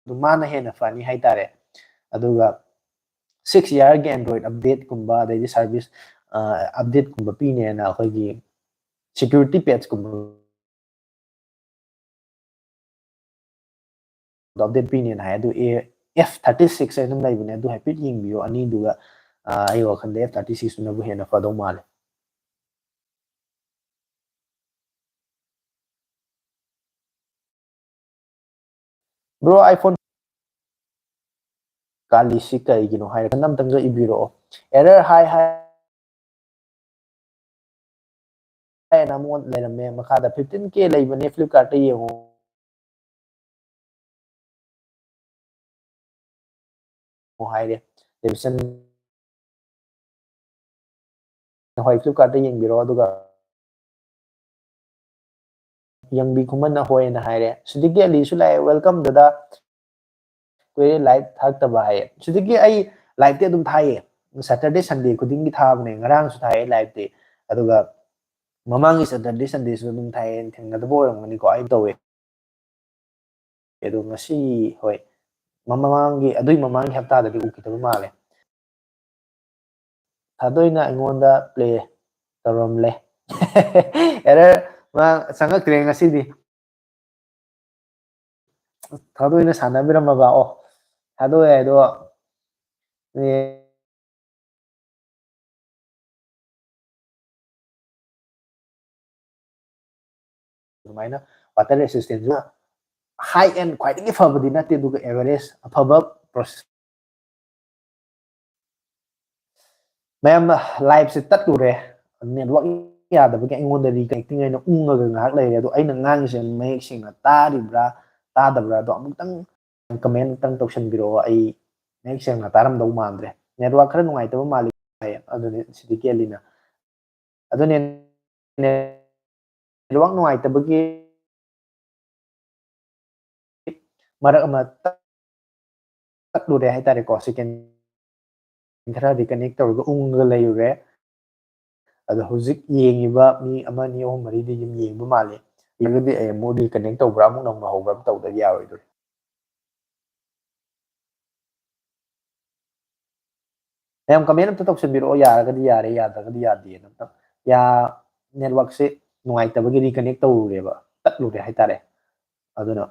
ꯑꯗꯨ ꯃꯥꯅ ꯍꯦꯟꯅ ꯐꯅꯤ ꯍꯥꯏꯇꯥꯔꯦ꯫ ꯑꯗꯨꯒ six yearꯒꯤ Android updateꯀꯨꯝꯕ, ꯑꯗꯩꯗꯤ service, ꯑꯞꯗꯦꯠꯀꯨꯝꯕ ꯄꯤꯅꯦꯅ ꯑꯩꯈꯣꯏꯒꯤ security patchꯀꯨꯝꯕ ꯑꯞꯗꯦꯠ ꯄꯤꯅꯦꯅ ꯍꯥꯏ꯫ ꯑꯗꯨ ꯑꯦꯐ ꯊꯥꯔꯇꯤ ꯁꯤꯛꯁ ꯍꯥꯏꯅ ꯑꯗꯨꯝ ꯂꯩꯕꯅꯦ, ꯑꯗꯨ ꯍꯥꯏꯐꯦꯠ ꯌꯦꯡꯕꯤꯌꯣ ꯑꯅꯤꯗꯨꯒ꯫ ꯑꯩ ꯋꯥꯈꯜꯗ ꯑꯦꯐ ꯊꯥꯔꯇꯤ ꯁꯤꯛꯁꯇꯨꯅꯕꯨ ꯍꯦꯟꯅ ꯐꯗꯧ ꯃꯥꯜꯂꯦ꯫ ꯕ꯭ꯔꯣ, ꯑꯥꯏꯐꯣꯟ ꯀꯥꯂꯤꯁꯤ ꯀꯩꯒꯤꯅꯣ ꯍꯥꯏꯔꯒ ꯑꯝꯇꯪꯒ ꯏꯕꯤꯔꯛꯑꯣ꯫ ꯑꯦꯔꯔ ꯍꯥꯏ ꯍꯥꯏ ꯍꯥꯏꯅ ꯑꯃꯨꯛ ꯂꯩꯔꯝꯃꯦ꯫ ꯃꯈꯥꯗ ꯐꯤꯐꯇꯤꯟ ꯀꯦ ꯂꯩꯕꯅꯦ, ꯐ꯭ꯂꯤꯞꯀꯥꯔꯠꯇ ꯌꯦꯡꯉꯣ ꯍꯥꯏꯔꯦ꯫ ꯗꯦꯕꯤꯁꯟ ꯍꯣꯏ, ꯐ꯭ꯂꯤꯞꯀꯥꯔꯠꯇ ꯌꯦꯡꯕꯤꯔꯣ꯫ ꯑꯗꯨꯒ ꯌꯦꯡꯕꯤ ꯈꯨꯃꯟꯅ ꯍꯣꯏꯅ ꯍꯥꯏꯔꯦ꯫ ꯁꯤꯗꯒꯤ ꯑꯂꯤꯁꯨ ꯂꯥꯛꯑꯦ, "Welcome ꯗꯗꯥ, ꯀꯨꯏꯔꯦ ꯂꯥꯏꯚ ꯊꯥꯔꯛꯇꯕ" ꯍꯥꯏꯌꯦ꯫ ꯁꯤꯗꯒꯤ ꯑꯩ ꯂꯥꯏꯚꯇꯤ ꯑꯗꯨꯝ ꯊꯥꯏꯌꯦ, ꯁꯇꯔꯗꯦ ꯁꯟꯗꯦ ꯈꯨꯗꯤꯡꯒꯤ ꯊꯥꯕꯅꯦ꯫ ꯉꯔꯥꯡꯁꯨ ꯊꯥꯏꯌꯦ ꯂꯥꯏꯚꯇꯤ, ꯑꯗꯨꯒ ꯃꯃꯥꯡꯒꯤ ꯁꯇꯔꯗꯦ ꯁꯟꯗꯦꯁꯨ ꯑꯗꯨꯝ ꯊꯥꯏꯌꯦ꯫ ꯊꯦꯡꯅꯗꯕ ꯑꯣꯏꯔꯝꯒꯅꯤꯀꯣ, ꯑꯩ ꯇꯧꯋꯦ꯫ ꯑꯗꯣ ꯉꯁꯤ, ꯍꯣꯏ, ꯃꯃꯥꯡꯒꯤ, ꯑꯗꯨꯏ ꯃꯃꯥꯡꯒꯤ ꯍꯞꯇꯥꯗꯗꯤ ꯎꯈꯤꯗꯕ ꯃꯥꯜꯂꯦ꯫ ꯊꯥꯗꯣꯏꯅ ꯑꯩꯉꯣꯟꯗ ꯄ꯭ꯂꯦ ꯇꯧꯔꯝꯂꯦ꯫ ꯑꯦꯔꯔ ꯃꯥ ꯆꯪꯉꯛꯇ꯭ꯔꯦ ꯉꯁꯤꯗꯤ꯫ ꯊꯥꯗꯣꯏꯅ ꯁꯥꯟꯅꯕꯤꯔꯝꯃꯕ? ꯑꯣ, ꯊꯥꯗꯣꯏ ꯍꯥꯏꯗꯣ, ꯑꯦ, ꯑꯗꯨꯃꯥꯏꯅ ꯋꯥꯇꯔ ꯔꯦꯁꯤꯁꯇꯦꯟꯁꯤꯅ ꯍꯥꯏ ꯑꯦꯟ ꯈ꯭ꯋꯥꯏꯗꯒꯤ ꯐꯕꯗꯤ ꯅꯠꯇꯦ, ꯑꯗꯨꯒ ꯑꯦꯚꯔꯦꯖ ꯑꯐꯕ ꯄ꯭ꯔꯣꯁꯦꯁ꯫ ꯃꯌꯥꯝ, ꯂꯥꯏꯚꯁꯦ ꯇꯠꯂꯨꯔꯦ, ꯅꯦꯠꯋꯥꯛ ꯌꯥꯗꯕꯒꯤ ꯑꯩꯉꯣꯟꯗ ꯔꯤꯀꯅꯦꯛꯇꯤꯡ ꯍꯥꯏꯅ ꯎꯪꯉꯒ ꯉꯥꯏꯍꯥꯛ ꯂꯩꯔꯦ꯫ ꯑꯗꯣ ꯑꯩꯅ ꯉꯥꯡꯉꯤꯁꯦ ꯃꯌꯦꯛ ꯁꯦꯡꯅ ꯇꯥꯔꯤꯕ꯭ꯔꯥ ꯇꯥꯗꯕ꯭ꯔꯥ? ꯑꯗꯣ ꯑꯃꯨꯛꯇꯪ ꯀꯃꯦꯟ ꯑꯃꯨꯛꯇꯪ ꯇꯧꯁꯟꯕꯤꯔꯛꯑꯣ꯫ ꯑꯩ ꯃꯌꯦꯛ ꯁꯦꯡꯅ ꯇꯥꯔꯝꯗꯧ ꯃꯥꯟꯗ꯭ꯔꯦ, ꯅꯦꯠꯋꯥꯛ ꯈꯔ ꯅꯨꯡꯉꯥꯏꯇꯕ ꯃꯥꯜꯂꯤ ꯍꯥꯏꯌꯦ꯫ ꯑꯗꯨꯅꯤ ꯁꯤꯗꯤ ꯀꯦꯜꯂꯤꯅ꯫ ꯑꯗꯨꯅꯦ, ꯅꯦꯠꯋꯥꯛ ꯅꯨꯡꯉꯥꯏꯇꯕꯒꯤ ꯃꯔꯛ ꯑꯃ ꯇꯠꯂꯨꯔꯦ ꯍꯥꯏꯇꯥꯔꯦꯀꯣ, ꯁꯦꯀꯦꯟ ꯈꯔꯗꯤ ꯀꯅꯦꯛ ꯇꯧꯔꯒ ꯎꯪꯉꯒ ꯂꯩꯔꯨꯔꯦ꯫ ꯑꯗꯣ ꯍꯧꯖꯤꯛ ꯌꯦꯡꯉꯤꯕ ꯃꯤ ꯑꯃ, ꯑꯅꯤ, ꯑꯍꯨꯝ, ꯃꯔꯤꯗꯤ ꯑꯗꯨꯝ ꯌꯦꯡꯕ ꯃꯥꯜꯂꯦ꯫ ꯌꯦꯡꯉꯒꯗꯤ ꯑꯩ ꯑꯃꯨꯛ ꯔꯤꯀꯅꯦꯛ ꯇꯧꯕ꯭ꯔꯥ, ꯑꯃꯨꯛ ꯅꯧꯅ ꯍꯧꯕ꯭ꯔꯥ ꯑꯃ ꯇꯧꯗꯗꯤ ꯌꯥꯔꯣꯏꯗꯣꯔꯤ꯫ ꯃꯌꯥꯝ comment ꯑꯝꯇ ꯇꯧꯁꯟꯕꯤꯔꯛꯑꯣ, ꯌꯥꯔꯒꯗꯤ ꯌꯥꯔꯦ, ꯌꯥꯗ꯭ꯔꯒꯗꯤ ꯌꯥꯗꯦꯅ ꯑꯝꯇ꯫ ꯌꯥ, networkꯁꯦ ꯅꯨꯡꯉꯥꯏꯇꯕꯒꯤ reconnect ꯇꯧꯔꯨꯔꯦꯕ, ꯇꯠꯂꯨꯔꯦ ꯍꯥꯏꯇꯥꯔꯦ꯫ ꯑꯗꯨꯅ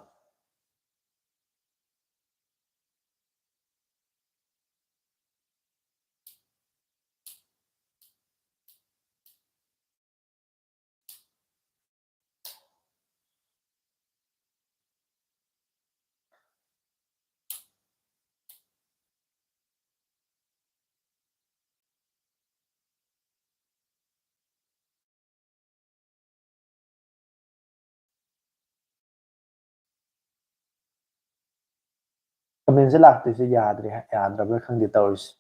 Commentꯁꯦ ꯂꯥꯛꯇꯣꯏꯁꯦ ꯌꯥꯗ꯭ꯔꯦ, ꯌꯥꯗ꯭ꯔꯕ꯭ꯔꯥ ꯈꯪꯗꯦ ꯇꯧꯔꯤꯁꯦ꯫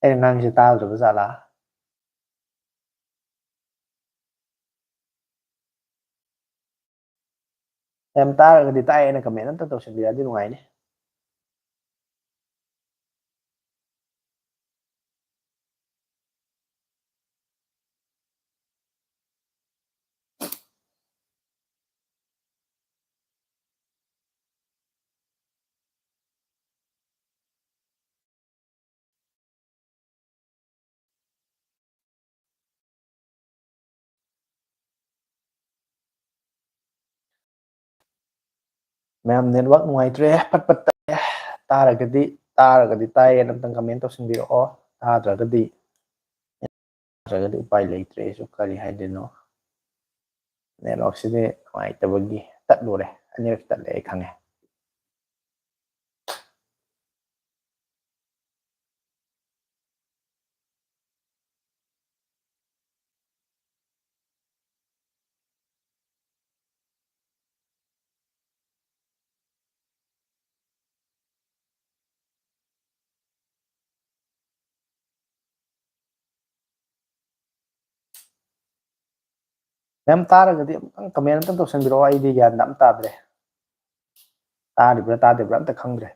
ꯑꯩꯅ ꯉꯥꯡꯉꯤꯁꯦ ꯇꯥꯗ꯭ꯔꯕ ꯖꯥꯠꯂꯥ? ꯌꯥꯝ ꯇꯥꯔꯒꯗꯤ ꯇꯥꯏꯌꯦꯅ comment ꯑꯝꯇ ꯇꯧꯁꯤꯟꯕꯤꯔꯗꯤ ꯅꯨꯡꯉꯥꯏꯅꯤ꯫ ꯃꯌꯥꯝ network ꯅꯨꯡꯉꯥꯏꯇ꯭ꯔꯦ, ꯄꯠ ꯄꯠ ꯇꯠꯂꯦ꯫ ꯇꯥꯔꯒꯗꯤ, ꯇꯥꯔꯒꯗꯤ ꯇꯥꯏꯌꯦꯅ ꯑꯝꯇꯪ comment ꯇꯧꯁꯤꯟꯕꯤꯔꯛꯑꯣ꯫ ꯇꯥꯗ꯭ꯔꯒꯗꯤ, ꯇꯥꯗ꯭ꯔꯒꯗꯤ ꯎꯄꯥꯏ ꯂꯩꯇ꯭ꯔꯦ ꯑꯩꯁꯨ, ꯀꯔꯤ ꯍꯥꯏꯗꯣꯏꯅꯣ꯫ Networkꯁꯤꯗꯤ ꯅꯨꯡꯉꯥꯏꯇꯕꯒꯤ ꯇꯠꯂꯨꯔꯦ, ꯑꯅꯤꯔꯛ ꯇꯠꯂꯦ ꯑꯩ ꯈꯪꯉꯦ꯫ ꯃꯌꯥꯝ ꯇꯥꯔꯒꯗꯤ ꯑꯃꯨꯛꯇꯪ comment ꯑꯝꯇꯪ ꯇꯧꯁꯟꯕꯤꯔꯛꯑꯣ, ꯑꯩꯗꯤ ꯒ꯭ꯌꯥꯟ ꯑꯝ ꯇꯥꯗ꯭ꯔꯦ꯫ ꯇꯥꯔꯤꯕ꯭ꯔꯥ ꯇꯥꯗꯕ꯭ꯔꯥ ꯑꯝꯇ ꯈꯪꯗ꯭ꯔꯦ꯫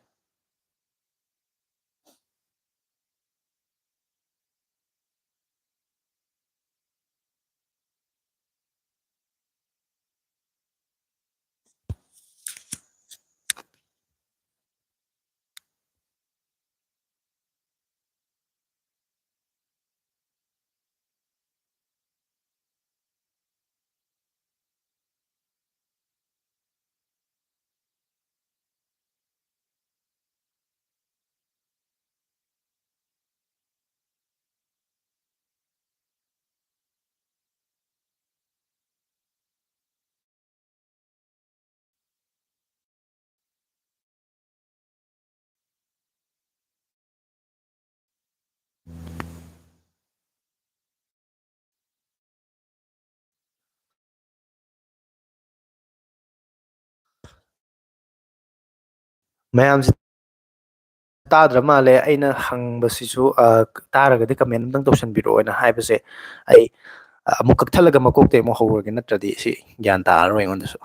ꯃꯌꯥꯝꯁꯤ ꯇꯥꯗ꯭ꯔ ꯃꯥꯜꯂꯦ꯫ ꯑꯩꯅ ꯍꯪꯕꯁꯤꯁꯨ, ꯑ, ꯇꯥꯔꯒꯗꯤ comment ꯑꯝꯇꯪ ꯇꯧꯁꯟꯕꯤꯔꯛꯑꯣꯅ ꯍꯥꯏꯕꯁꯦ ꯑꯩ, ꯑ, ꯑꯃꯨꯛ ꯀꯛꯊꯠꯂꯒ ꯃꯀꯣꯛꯇꯩ ꯑꯃꯨꯛ ꯍꯧꯔꯒꯦ, ꯅꯠꯇ꯭ꯔꯗꯤ ꯁꯤ ꯒ꯭ꯌꯥꯟ ꯇꯥꯔꯔꯣꯏ ꯑꯩꯉꯣꯟꯗꯁꯨ꯫